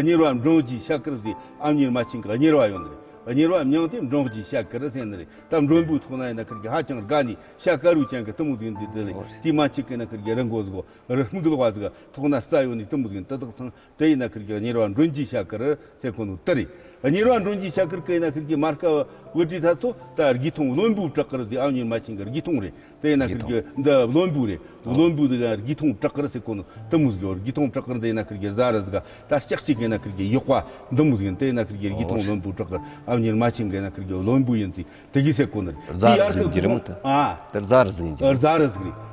གཉེར་བ་འབྲོང་རྒྱས་ཤ་དཀར་ཟེར། ཨ་མྱེས་རྨ་ཆེན་གི་གཉེར་བ་ཡོད་ནི་རེད། གཉེར་བ་མྱིང་དེ་འབྲོང་རྒྱས་ཤ་དཀར་ཟེར་ནི་རེད། ད་མགྲོན་པོའི་ཐོག་ན་ཡིན་ན་ཁིར་གི་ཧ་ཅང་དགའ་ནི་ཤ་དཀར་བོ་ཅན་གི་དེ་མོ་ཟིག་ཡིན་ཟེར། དེ་ལས་ཨོ་རེད། དེའི་མན་ཆད་གི་ཡིན་ན་ཁིར་གི་རི་མགོ་ཟིག་གོ། རི་སྨུག་ལོགས་པ་ཟིག་ཐོག་ན་རྩྭ་ཡོད་ནི་དེ་མོ་ཟིག་ཡིན། དེ་དག་ཚང་དེ་ཡིན་ན་ཁིར་གི་གཉེར་བ་འབྲོང་རྒྱས་ཤ་དཀར་ཟེར་གོ་ནོ་དེ་རེད། གཉེར་བ་འབྲོང་རྒྱས་ཤ་དཀར་གི་ཡིན་ན་ཁིར་གི་མར་ཀ་བུ་ཁྲིད་ཐ་ཚོ་ད་དགེ་མཐོང་བློན་པོའི་བྲག་དཀར་ཟེར། ཨ་མྱེས་རྨ་ཆེན་གི་དགེ་མཐོང་རེད། དེ་ཡིན་ན་ཁིར་གི་འདི་བློན་པོ་རེད། ཨོ། བློན་པོ་དེ་ག་དགེ་མཐོང་བྲག་དཀར་ཟེར་གོ་ནོ་དེ་མོ་ཟིག་ཡོད། དགེ་མཐོང་བྲག་དཀར་འདི་ཡིན་ན་ཁིར་གི་རྫ་རི་ཟིག་ག་ད་ལྕགས་གཅིག་གི་ཡིན་ན་ཁིར་གི་གཡོག་པ་འདི་མོ་ཟིག་ཡིན། དེ་ཡིན་ན་ཁིར་གི་དགེ་མཐོང་ཨོ། བློན་པོའི་བྲག་དཀར། ཨ་མྱེས་རྨ་ཆེན་གི་ཡིན་ན་ཁིར་གི་བློན་པོ་ཡིན་ཟེར། དེ་གི་ཟེར་གོ་ནི་རེད། རྫ་རི་ཟིག་ཡིན་གྱི་རེད་མོ། ད་ཨ། དེ་རྫ་རི་ཟིག་ཡིན་གྱི་རེད། རྫ་རི་ཟིག་རེད།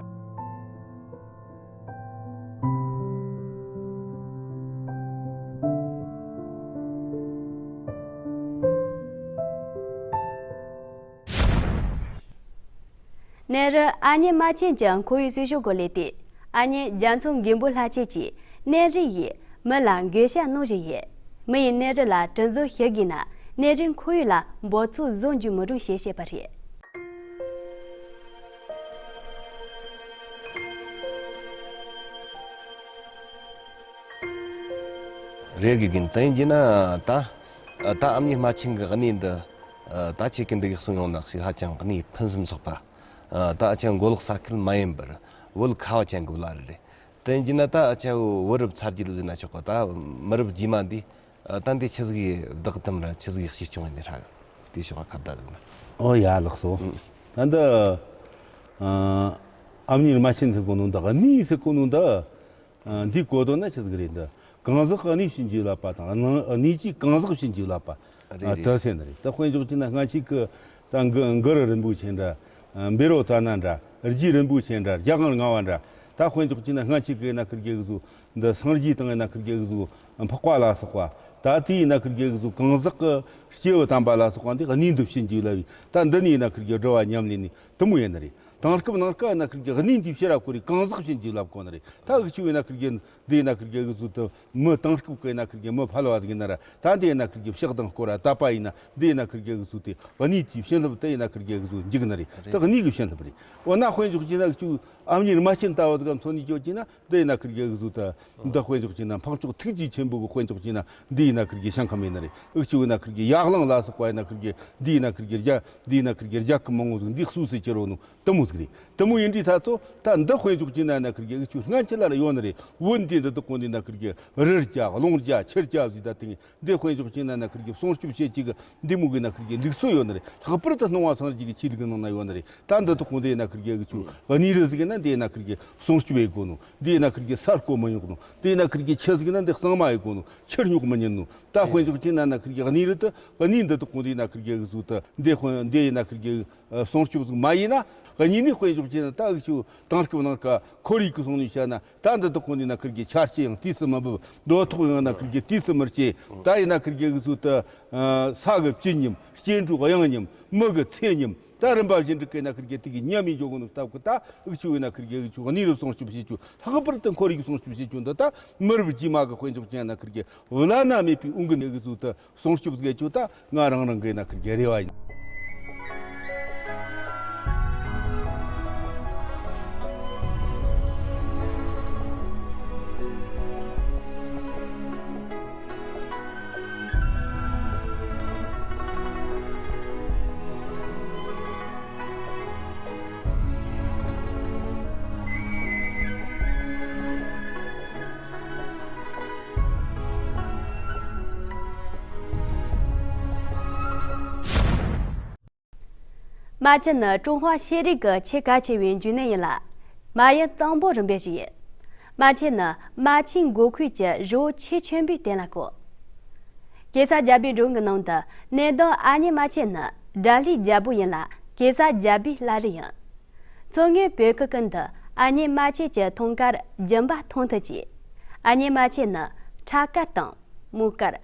ཨ་མྱེས་རྨ་ཆེན་གྱི་ཁོར་ཡུག་སྲུང་སྐྱོབ་སྐོར་ལས་ཏེ། ཨ་མྱེས་རྒྱ་མཚོ་མགོན་པོ་ལྷ་ཆེན་གྱིས་གནས་རི་ཡིས་མི་ལ་འགོས་ཤ་གནང་བཞིན་ཡོད། མི་ཡི་གནས་རི་ལ་དྲི་མཛོད་ཞིག་གིས་ན་གནས་རིའི་ཁོར་ཡུག་ལ་འབོར་ཚོགས་བཟོ་འཇུག་མི་རུང་ཞེས་བཤད་པ་རེད། རེད་དགེ་རྒན། དེ་ཡིན་གྱི་ན་ད་ད་ཨ་མྱེས་རྨ་ཆེན་གྱི་གནས་འདི་ད་ཁྱེད་ཀྱི་འདི་གི་གསུང་ཡོང་ན་ཞིག་ཧ་ཅང་གནས་ཕུན་སུམ་ཚོགས་པ། ད་ཨ་ཅག་མགོ་ལོག་ས་ཁུལ་མ་ཡིན་པར་བོད་ཁ་བ་ཅན་གྱི་བླ་རེད། དེ་ཡིན་གྱི་ན་ད་ཨ་ཅག་བུ་རབས་ཚ་རྒྱུད་ལ་ན་ཆོག་ག་ད་མི་རབས་རྗེས་མ་འདི་ད་འདི་ཆི་ཟིག་གི་བདག་དམ་ར་ཆི་ཟིག་གི་གཅེས་སྐྱོང་ཡིན་ནི་ར་དེ་ཤོག་ཁ་བརྡ་འདུག་ན། ཨོ་ཡ་ལགས་སོ། ཨང་། ད་འདི་ཨ་མྱེས་རྨ་ཆེན་ཟེར་གོ་ནོ་འདི་གནས་ཟེར་གོ་ནོ་འདི་འདི་གོ་དོན་ན་ཆི་ཟིག་རེད་འདི། གང་ཟག་གི་གནས་བྱིན་གྱིས་བརླབས་པ་དང་། གནས་ཀྱིས་གང་ཟག་བྱིན་གྱིས་བརླབས་པ། རེད་རེད། དེ་ཟེར་ནི་རེད། ད་དཔེ་འཇོག་བྱས་ན་སྔ་ཕྱི་གི་ད་གུ་གུ་རུ་རིན་པོ་ཆེ་འདྲ། བཻ་རོ་ཙ་ན་འདྲ། རྗེ་རིན་པོ་ཆེ་འདྲ། རྒྱལ་དབང་ལྔ་བ་འདྲ། ད་དཔེ་འཇོག་བྱས་ན་སྔ་ཕྱི་གི་ན་ཁིར་གེ་གི་ཟུ་འདི་སངས་རྒྱས་དང་ན་ཁིར་གེ་གི་ཟུ་འཕགས་པ་ལ་སོགས་པ། ད་དེའི་ན་ཁིར་གེ་གི་ཟུ་གང་ཟག་གི་སྐྱེས་བུ་དམ་པ་ལ་སོགས་པ་འདི་གནས་འདི་བྱིན་གྱིས་བརླབས་པའི་ད་འདི་ནས་ན་ཁིར་གེ་སྒྲུབ་པ་ཉམས་ལེན་ནི་དེ་མོ་ཡིན་ནི་རེད། དེང་སྐབས་ནང་ཀ་ན་ཁིར་གེ་གནས་འདི་ཕྱིར་ར་བསྐོར་རེ་གང་ཟག་བྱིན་གྱིས་བརླབས་གོ་ནི་རེད། ད་འུ་ཆོ་ན་ཁིར་གེ་འདི་ན་ཁིར་གེ་གི་ཟུ་དུ། མི་དེང་སྐབས་ཀྱི་ན་ཁིར་གེ་མི་ཕལ་བ་ཟིག་ཡིན་ན་ར། ད་འདི་ན་ཁིར་གེ་ཕྱག་དང་སྐོར་ར་དད་པ་ཡིན་ན་འདི་ན་ཁིར་གེ་གི་ཚུལ་དེ་གནས་ཀྱི་བྱིན་རླབས་དེ་ཡིན་ན་ཁིར་གེ་གི་ཚུལ་འཇུག་ནི་རེད། དེ་གནས་ཀྱི་བྱིན་རླབས་རེད། འོ་ན་དཔེ་འཇོག་བྱས་ན་ཁྱོད་ཨ་མྱེས་རྨ་ཆེན་ལྟ་བུ་ཟིག་མཚོན་ནས་བརྗོད་བྱས་ན་འདི་ཡིན་ན་ཁིར་གེ་གི་ཚུལ་དེ་འདི་དཔེ་འཇོག་བྱས་ན་འཕགས་མཆོག་ཐུགས་རྗེ་ཆེན་པོ་གི་དཔེ་འཇོག་བྱས་ན་འདི་ཡིན་ན་ཁིར་གེ་ཞིང་ཁམས་ཡིན་ནི་རེད། འུ་ཆོ་ཡིན་ན་ཁིར་གེ་ཡར་གླིང་ལ་སོགས་པ་ཡིན་ན་ཁིར་གེ་འདི་ཡིན་ན་ཁིར་གེ་རྒྱ་འདི་ཡིན་ན་ཁིར་གེ་རྒྱལ་ཁབ་མང་བོ་ཟིག་འདི་སུ་སུ་ཁྱེར་རོ་ནོ། དེ་མོ་ཟིག་རེད། དེ་མོ་ཡིན་དུས་ད་ཚོ་ད་འདི་དཔེ་འཇོག་བྱས་ན་ན་ཁིར་གེ་འུ་ཆོ་སྔ་ཕྱི་ལ་ལ་ཡོད་ནི་རེད། བོད་འདི་འདི་དག་གོ་འདི་ན་ཁིར་གེ་རི་རྒྱ་རླུང་རྒྱ་ཆུ་རྒྱ་ཟིག་ད་དེ་འདི་དཔེ་འཇོག་བྱས་ན་ན་ཁིར་གེ་སྲུང་སྐྱོབ་བྱེད་ཅིག་གི་འདི་མོ་གི་ན་ཁིར་གེ་ལུགས་སྲོལ་ཡོད་ནི་རེད། ལྷག་པར་དུ་སྣང་བ་སངས་རྒྱས་ཀྱི་ཆོས་ལུགས་ནང་ན་ཡོད་ནི་རེད། ད་འདི་དག་གོ་འདི་ན་ཁིར་གེ་འུ་ཆོ་གནས་རི་ཟིག་ན་འདི་ན་ཁིར་གེ་སྲུང་སྐྱོབ་ཡེ་དགོ་ནོ། འདི་ན་ཁིར་གེ་ས་རྐོ་མི་ཉོག་ནོ། འདི་ན་ཁིར་གེ་ཆུ་ཟིག་ན་འདི་གཙང་མ་ཡེ་དགོ་ནོ། ཆུ་རྙོག་མི་ཉན་ནོ། ད་དཔེ་འཇོག་བྱས་ན་ན་ཁིར་གེ་གནས་རི་དུ་གནས་འདི་དག་གོ་འདི་ན་ཁིར་གེ་གི་ཚུལ་དུ་འདི་དཔེ་འདི་ཡིན་ན་ཁིར་གེ་སྲུང་སྐྱོབ་ཟིག་མ་ཡིན་ན། གཉིས་ནས་དཔེ་འཇོག་བྱས་ན་ད་འུ་ཆོ་དེང་སྐབས་ནང་གི་ཁོར་ཡུག་གི་སོང་ནས་བཤད་ན་ད་འདི་དག་གོ་འདི་ན་ཁིར་གེ་ཆར་སྐྱེ་ཡང་དུས་སུ་མི་འབབ། རྡོ་ཐོག་ཡང་ན་ཁིར་གེ་དུས་སུ་མི་སྐྱེ། ད་ཡིན་ན་ཁིར་གེ་གི་ཚུལ་དུ་ས་གི་བཅུད་ཉམས། སྐྱེ་འགྲོའི་གཡང་ཉམས། མི་གི་ཚེ་ཉམས། ད་རིམ་པ་བཞིན་དུ་བཀལ་ན་ཁིར་གེ་དེ་གི་ཉམས་མི་འཇོག་གི་ནོ་སྟབས་གི་ད་འུ་ཆོ་ཡིན་ན་ཁིར་གེ་འུ་ཆོ་གནས་རི་སྲུང་སྐྱོབ་བྱེད་རྒྱུ། ལྷག་པར་དུ་ཁོར་ཡུག་སྲུང་སྐྱོབ་བྱེད་རྒྱུ་འདི་ད་མི་རབས་རྗེས་མ་གི་དཔེ་འཇོག་བྱས་ན་ཁིར་གེ་བླ་ན་མེད་པའི་དབང་གི་ནས་གི་ཚུལ་དུ་སྲུང་སྐྱོབ་བྱེད་རྒྱུ། ད་ང་རང་རང་གི་ན་ཁིར་གེ་རེ་བ་ཡིན། རྨ་ཆེན་ནི་ཀྲུང་ཧྭ་ཤེས་རིག་གི་ཆེས་གལ་ཆེ་བའི་འབྱུང་གནས་ཡིན་ལ། རྨ་ཡུལ་གཙང་པོ་རིམ་པའི་ཞིག་ཡིན། རྨ་ཆེན་ནི་རྨ་ཆེན་མགོ་ཁུལ་གྱི་རི་བོ་ཆེས་ཆེན་པོའི་སྟེང་ལ་བཀོད། གེ་སར་རྒྱལ་པོའི་སྒྲུང་གི་ནང་དུ་གནས་བརྟན་ཨ་མྱེས་རྨ་ཆེན་ནི་དགྲ་ལྷའི་རྒྱལ་པོ་ཡིན་ལ་གེ་སར་རྒྱལ་པོའི་བླ་རི་ཡིན། མཚོ་སྔོན་བོད་ཁུལ་ཀུན་ཏུ་ཨ་མྱེས་རྨ་ཆེན་གྱི་འཁྲུངས་སྐར་རྒྱུན་པ་མཐོང་ཐུབ་ཅིང་། ཨ་མྱེས་རྨ་ཆེན་ནི་ཁྲ་དཀར་དང་མུ་དཀར།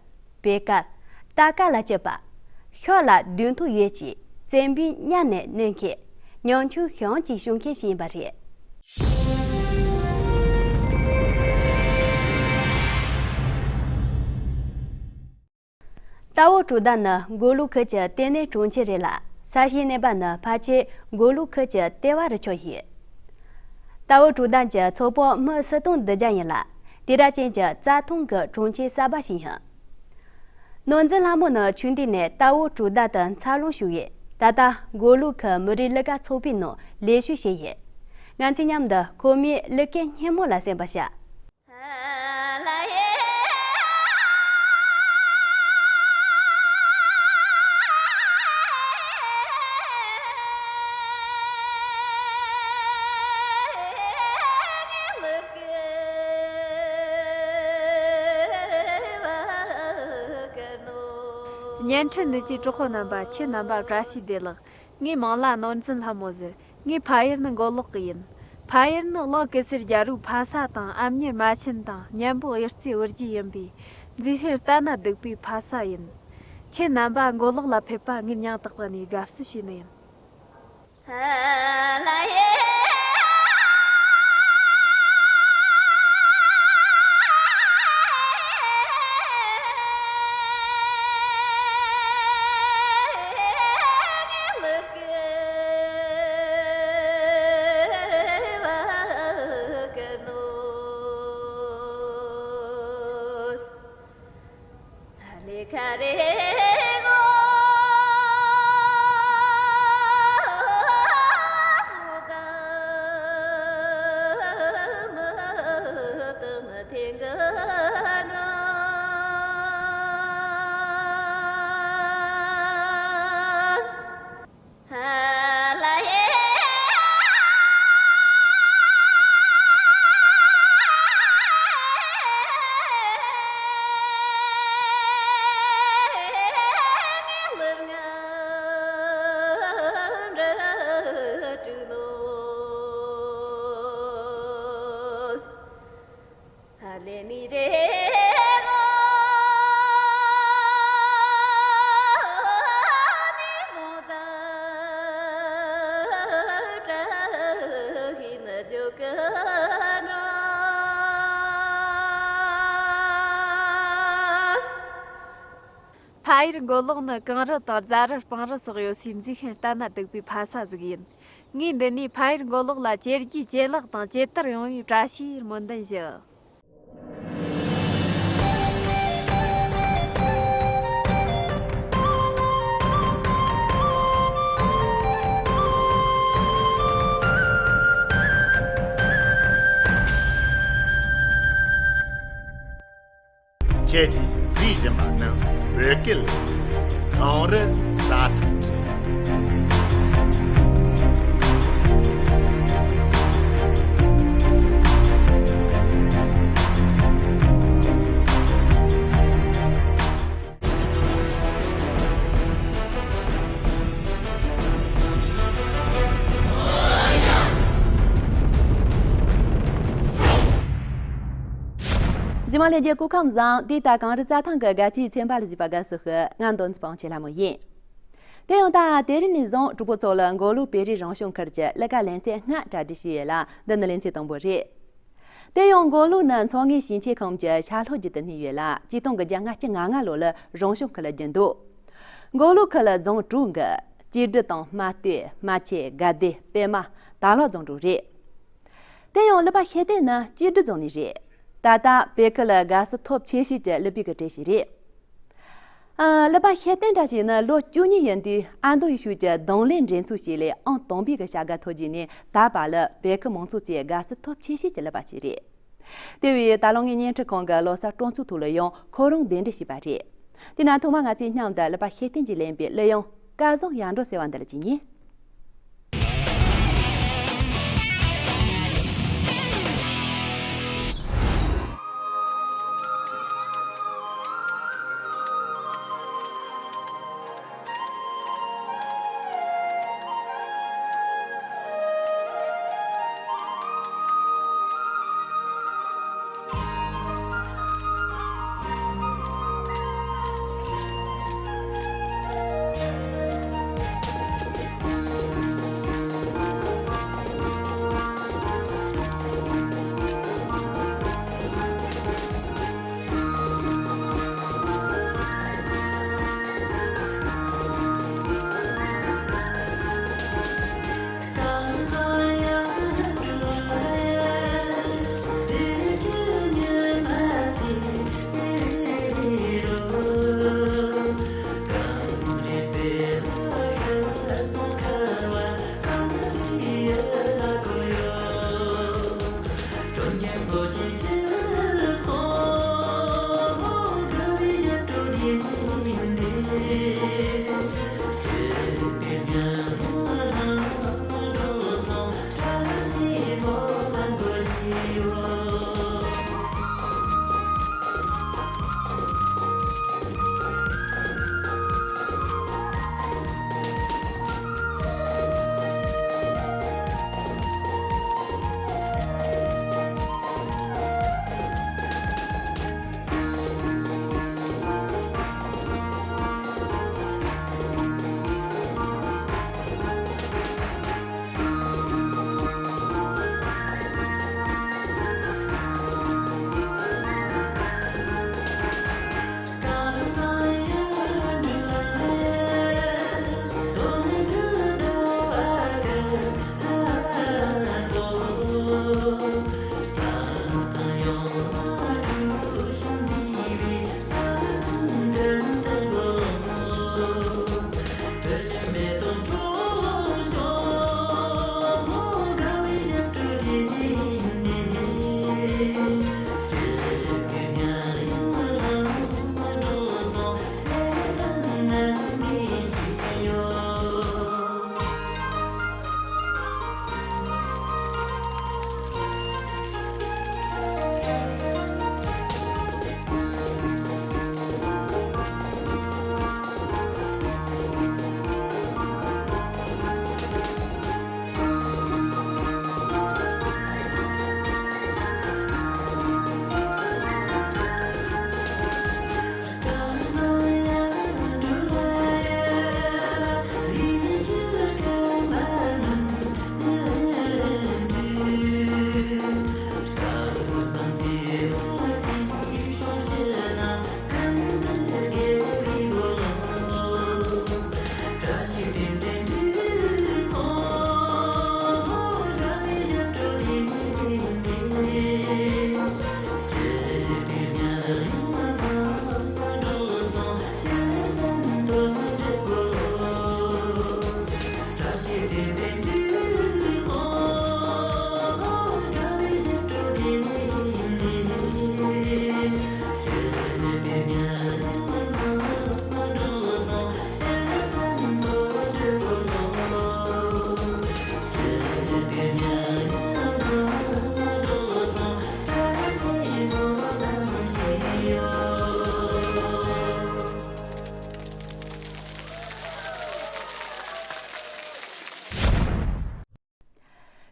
བེ་དཀར། རྟ་དཀར་ལ་སྤྱོད་པ། ཤོ་ལ་གདོང་ཐུག་ཡོད་ཅིང་བཙན་པོའི་གཉའ་ནས་གནོན་མཁན། ཉང་ཆུང་ཞང་གི་ཞུང་མཁན་ཞིག་ཡིན་པ་རེད། རྟ་བོ་གྲུ་འདེགས་ནི་མགོ་ལོག་ཁུལ་གྱི་ལྟེ་གནས་གྲོང་ཁྱེར་རེད་ལ། ས་གཤིས་གནས་བབ་ནི་ཕལ་ཆེར་མགོ་ལོག་ཁུལ་གྱི་ལྟེ་བ་རུ་ཆགས་ཡོད། རྟ་བོ་གྲུ་འདེགས་ཀྱི་ཚོ་དཔོན་མི་སུམ་སྟོང་བདུན་བརྒྱ་ཡིན་ལ། དེ་དག་ཅན་གྱི་རྩྭ་ཐང་གི་གྲོང་ཁྱེར་གསར་པ་ཞིག་ཡིན། ནོར་འཛིན་ལྷ་མོ་ནི་ཆུང་དུས་ནས་རྟ་བོ་གྲུ་འདེགས་དུ་འཚར་ལོངས་བྱུང་བས། ད་ལྟ་མགོ་ལོག་གི་མི་རིགས་གླུ་གར་ཚོགས་པའི་ནང་ལས་ཞུགས་བྱས་ཡོད། ང་ཚོས་མཉམ་དུ་ཁོ་མོའི་གླུ་སྐད་སྙན་མོ་ལ་གསན་པར་བྱ། བརྙན་འཕྲིན་ནུས་པའི་གྲོགས་པོ་རྣམ་པ། ཁྱེད་རྣམ་པ་བཀྲ་ཤིས་བདེ་ལེགས། ངའི་མིང་ལ་ནོར་འཛིན་ལྷ་མོ་ཟེར། ངའི་ཕ་ཡུལ་ནི་མགོ་ལོག་གི་ཡིན། ཕ་ཡུལ་ནི་གླིང་གེ་སར་རྒྱལ་པོའི་ཕ་ས་དང་ཨ་མྱེས་རྨ་ཆེན་དང་གཉན་པོ་གཡུ་རྩེ་བུ་རྒྱུད་ཡིན་པས། མཛེས་ཤིང་ལྟ་ན་སྡུག་པའི་ཕ་ས་ཡིན། ཁྱེད་རྣམ་པ་མགོ་ལོག་ལ་ཕེབས་པ་ངས་སྙིང་ཐག་པ་ནས་དགའ་བསུ་ཞུས་ནི་ཡིན། ཕ་ཡུལ་མགོ་ལོག་ནི་གངས་རི་དང་རྫ་རི་སྤང་རི་སོགས་ཡོད་སའི་མཛེས་ཤིང་ལྟ་ན་སྡུག་པའི་ཕ་ས་ཟིག་ཡིན། ངས་འདི་ནས་ཕ་ཡུལ་མགོ་ལོག་ལ་ཇེ་རྒྱས་ཇེ་ལེགས་དང་ཇེ་དར་ཡོང་བའི་བཀྲ་ཤིས་སྨོན་འདུན་ཞུ། ཁྱེད་ཀྱིས་གཟིགས་བཞིན་པ་ནི་བོད་སྐད་གངས་རི་ས་ཐང་། གཟིགས་མོ་ལྷན་རྒྱས་སྐུ་ཁམས་བཟང་། འདི་ལྟ་གངས་རི་རྩྭ་ཐང་གི་དགའ་སྐྱིད་ཚན་པ་ལ་གཟིགས་པ་དགའ་བསུ་ཞུ། ང་མདོ་འཛིན་པ་ཆེ་ལྷ་མོ་ཡིན། དེ་ཡང་ད་དེ་རིང་ནས་བཟུང་གྲོགས་པོ་ཚོ་ལ་མགོ་ལོག་བོད་རིགས་རང་སྐྱོང་ཁུལ་གྱི་གླུ་གར་ལེ་ཚན་ལྔ་གྲ་སྒྲིག་བྱས་ཡོད་ལ། འདི་ནི་ལེ་ཚན་དང་པོ་རེད། དེ་ཡང་མགོ་ལོག་ནི་མཚོ་སྔོན་ཞིང་ཆེན་ཁམས་ཀྱི་ཤར་ལྷོ་རྒྱུད་དུ་གནས་ཡོད་ལ། ཆིག་སྟོང་དགུ་བརྒྱ་ལྔ་བཅུ་ང་ལྔ་ལོ་ལ་རང་སྐྱོང་ཁུལ་ལ་བསྒྱུར་འདུག་མགོ་ལོག་ཁུལ་ལ་རྫོང་དྲུག་གི་བཅུ་དྲུག་དང་། རྨ་སྟོད། རྨ་ཆེན། དགའ་བདེ། པད་མ། དར་ལག་རྫོང་དྲུག་རེད། དེ་ཡང་གླུ་པ་ཤེས་ལྡན་ནི་བཅུ་དྲུག་རྫོང་ནས་རེད། ད་ལྟ་བོད་ཁུལ་ལ་དགའ་བསུ་ཐོབ་ཆེ་ཤོས་ཀྱི་གླུ་པའི་གི་གྲས་ཤིག་རེད། ཨ། གླུ་པ་ཤེས་ལྡན་བཀྲ་ཤིས་ནི་ལོ་བཅུ་གཉིས་ཡིན་དུས་ཨ་མདོ་ཡེ་ཤུ་གྱི་གདོང་ལེན་འགྲན་ཚོགས་ཤིག་ལས་ཨང་དང་པོའི་གི་བྱ་དགའ་ཐོབ་རྗེས་ནས་ད་བར་ལ་བོད་ཁུལ་མང་ཚོགས་ཚོའི་དགའ་བསུ་ཐོབ་ཆེ་ཤོས་ཀྱི་གླུ་པ་ཞིག་རེད། དེ་བས་ད་ལོ་ངས་བརྙན་འཕྲིན་ཁང་གི་ལོ་གསར་སྤྲོ་ཚོགས་ཐོག་ལ་ཡང་ཁོ་རང་གདན་འདྲེན་བྱས་པ་རེད། དེས་ན་ཐོག་མར་ང་ཚོས་མཉམ་དུ་གླུ་པ་ཤེས་ལྡན་གྱིས་ལེན་པའི་གླུ་དབྱངས་སྐལ་བཟང་ཡར་འགྲོ་ཟེར་བ་འདི་ལ་གཅིག་ཉན།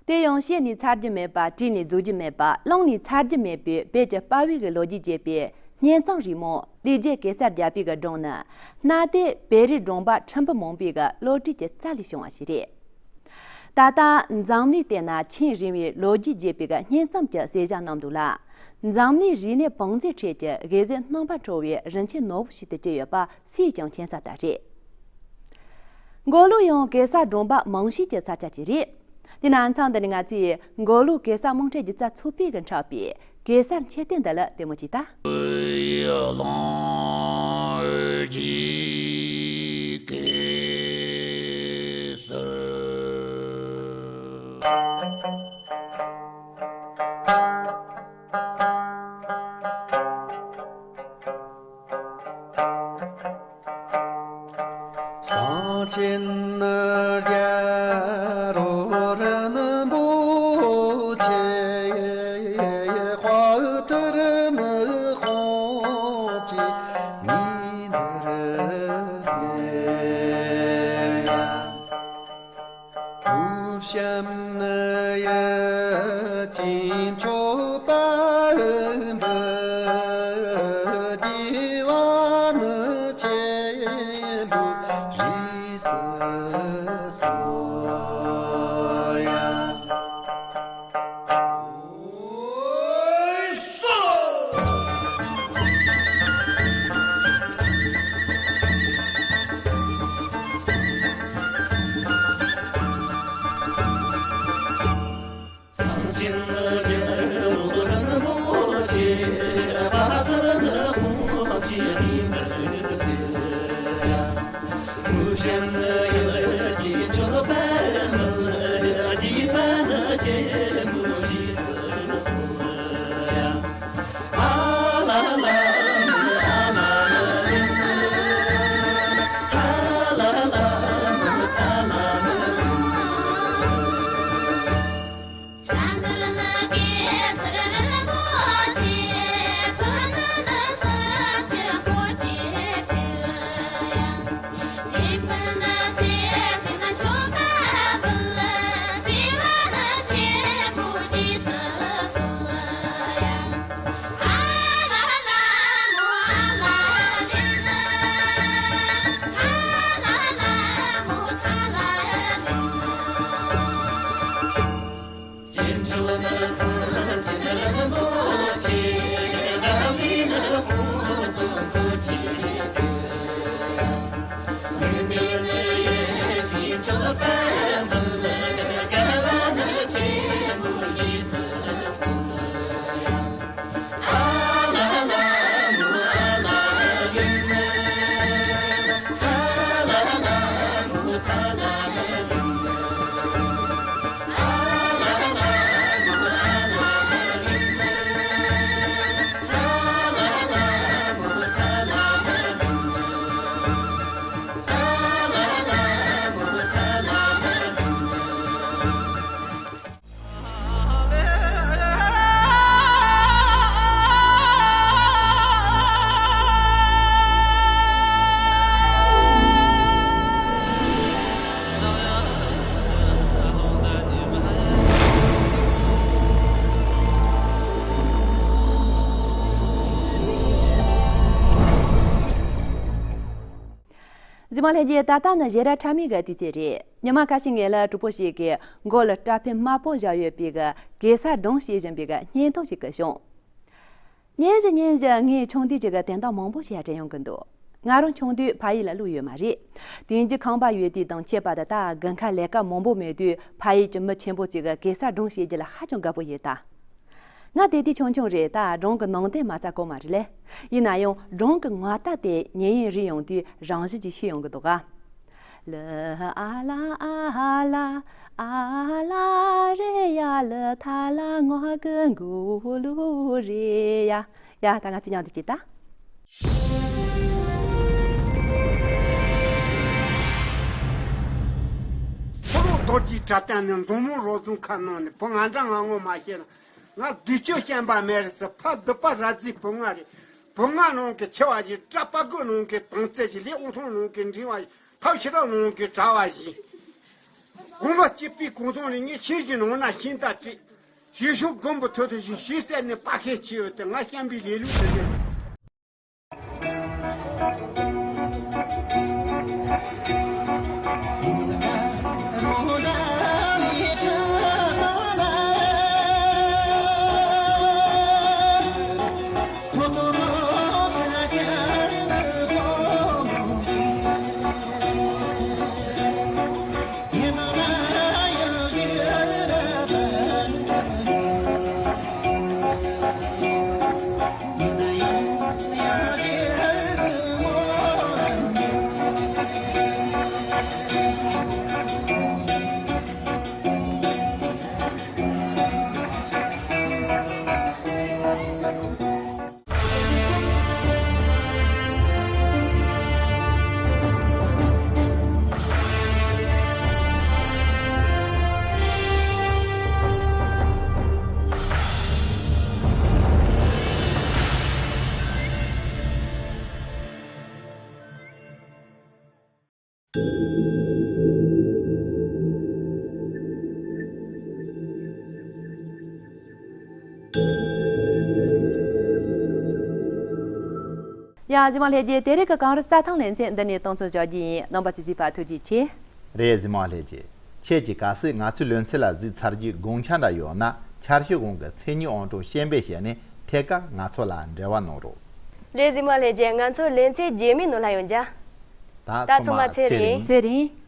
དེ་ཡང་བཤད་ནས་ཚར་རྒྱུ་མེད་པ། བྲིས་ནས་རྫོགས་རྒྱུ་མེད་པ། བླངས་ནས་ཚར་རྒྱུ་མེད་པའི་བོད་ཀྱི་དཔའ་བོའི་གི་ལོ་རྒྱུས་བརྗོད་པའི་སྙན་རྩོམ་རིང་མོ། ལས་བྱེད་གེ་སར་རྒྱལ་པོའི་གི་སྒྲུང་ནི། གནའ་དུས་བོད་རིགས་སྒྲུང་པ་ཕྲན་བུ་མང་པོའི་གི་བློ་གྲོས་ཀྱི་རྩལ་ལས་བྱུང་བ་ཞིག་རེད། ད་ལྟ་འཛམ་གླིང་སྟེང་ན་ཆེས་རིང་བའི་ལོ་རྒྱུས་བརྗོད་པའི་གི་སྙན་རྩོམ་གྱི་གསལ་བྱ་རྣམས་དུ་ལ། འཛམ་གླིང་རིག་གནས་བང་མཛོད་ཁྲོད་ཀྱི་དགེ་མཚན་རྣམ་པར་འཕྲོ་བའི་རིན་ཆེན་ནོར་བུ་ཞིག་ཏུ་གྱུར་ཡོད་པ་སུས་ཀྱང་མཁྱེན་གསལ་ལྟར་རེད། མགོ་ལོག་ཡང་གེ་སར་སྒྲུང་པ་མང་ཤོས་ཀྱི་ས་ཆ་ཅིག་རེད། དེས་ན་མཚམས་འདི་ནས་ང་ཚོས་མགོ་ལོག་གེ་སར་དམངས་ཁྲོད་སྒྱུ་རྩལ་ཚོགས་པས་ཀྱི་འཁྲབ་པའི་གེ་སར་མཆོད་རྟེན་འདི་ལ་ལྟད་མོ་ཅིག་ལྟ། གསང་ཆེན་རྒྱལ་རོ་རིན་པོ་ཆེ། དཔའ་བོ་དེར་ནི་དཔུང་གི་མི་འདིར་ཡང་། ཐུགས་བྱམས་ནི་ཡི་དཀྱིལ་མཆོག་པདྨ་འདི་བ་ནི་ཆེན་པོ་རིགས་སུ་གསོལ་ཡང་། གཟིགས་མོ་ལྷན་རྒྱས། ད་ལྟ་ནི་ཞེ་དྲག་ཁྲ་མོའི་གི་དུས་ཚོད་རེད། ཉི་མ་ཁ་ཤས་སྔོན་ལ་གྲོགས་པོ་ཞིག་གིས་མགོ་ལ་སྐྲ་ཕྲན་དམར་པོ་བཞག་ཡོད་པའི་གི་གེ་སར་སྒྲུང་བཤད་བཞིན་པའི་གི་སྙན་ཐོ་ཞིག་གི་བྱུང་། ཉན་བཞིན་ཉན་བཞིན་ངས་ཆུང་དུས་ཀྱི་གི་དོན་དག་མང་པོ་ཞིག་དྲན་ཡོང་གི་འདུག་ང་རང་ཆུང་དུས་ཕ་ཡུལ་ལ་ལོག་ཡོད་མ་རེད། དེང་གི་ཁང་པ་ཡོད་དུས་དང་ཁྱད་པར་དུ་ད་དགུན་ཁ་ལས་ཀ་མང་པོ་མེད་དུས་ཕ་ཡུལ་གྱི་མི་ཆེན་པོ་ཅིག་གི་གེ་སར་སྒྲུང་བཤད་རྒྱུ་ལ་ཧ་ཅང་དགའ་པོ་ཡོད་ད། ང་དེ་དུས་ཆུང་ཆུང་རེད། ད་སྒྲུང་གི་ནང་དོན་མ་རྩ་གོ་མ་རེད་ལེ། ཡིན་ན་ཡང་སྒྲུང་གི་ངག་རྟ་དེ་ཉན་ཡིན་རིག་ཡོང་དུས་རང་བཞིན་གྱིས་ཤེས་ཡོང་གི་འདུག་ག་ལ་ཨ་ལ་ཨ་ལ་ཨ་ལ་རེ་ཡ་ལ་ཐ་ལ་ངག་གི་མགོ་ལུག་རེད་ཡ། ཡ་ད་ང་ཚོ་མཉམ་དུ་བྱེད་ད། ཕོ་རོག་རྡོ་རྗེའི་གྲྭ་རྟེན་ནས་མཛོ་མོ་རོ་ཟུང་ཁ་ནང་ནས་བུ་ང་འདྲ་ང་ངོ་མ་ཤེས་ན། ང་བདུད་ཅོ་ཤན་པ་མེ་རི་སི་ཕ་བདུད་པ་ར་རྫིའི་བུ་ང་རེད། བུ་ང་ནང་གི་ཆེ་བ་ཞིག་སྐྲ་པ་གོ་ནང་གི་དང་རྩེ་ཞིག་ལས་འོང་ཐོང་ནང་གི་འབྲིང་བ་ཞིག་ཐབས་ཤེས་རབ་ནང་གི་གྲྭ་བ་ཞིག་དགུང་ལོ་བཅུ་པའི་གུང་ཐོག་ནས་ངས་ཁྱེད་ཀྱི་ནང་ན་ཤིང་རྟ་བྲིས། ཞེ་ཤུག་དགོན་པའི་ཐོག་ཏུ་ཞིག་ཞེ་སེར་ནས་པ་ཁས་ཆེ་ཡོད་དེ། ང་བཤམས་པའི་ལས་ལུགས་དེ་རེད། ཡ། གཟིགས་མོ་ལྷན་རྒྱས། དེ་རིང་གི་གངས་རི་རྩྭ་ཐང་ལེ་ཚན་འདི་ནས་གཏོང་ཚོད་བྱ་རྒྱུ་ཡིན། རྣམ་པ་ཚོས་གཟིགས་པ་ཐུགས་རྗེ་ཆེ། རེད། གཟིགས་མོ་ལྷན་རྒྱས། ཁྱེད་ཀྱིས་གལ་སྲིད་ང་ཚོའི་ལེ་ཚན་ལ་གཟིགས་ཚར་རྒྱུའི་དགོངས་འཆར་འདྲ་ཡོད་ན། འཆར་གཞི་གོང་གི་མཚན་ཉིད་ཨང་གྲངས་བཤད་འབེབས་བྱས་ནས་ཐད་ཀར་ང་ཚོ་ལ་འབྲེལ་བ་གནང་རོགས། རེད། གཟིགས་མོ་ལྷན་རྒྱས། ང་ཚོའི་ལེ་ཚན་རྗེས་མའི་ནང་ལ་ཡང་མཇལ། ད་ད་ཚང་མ་ཚེ་རིང་། ཚེ་རིང་།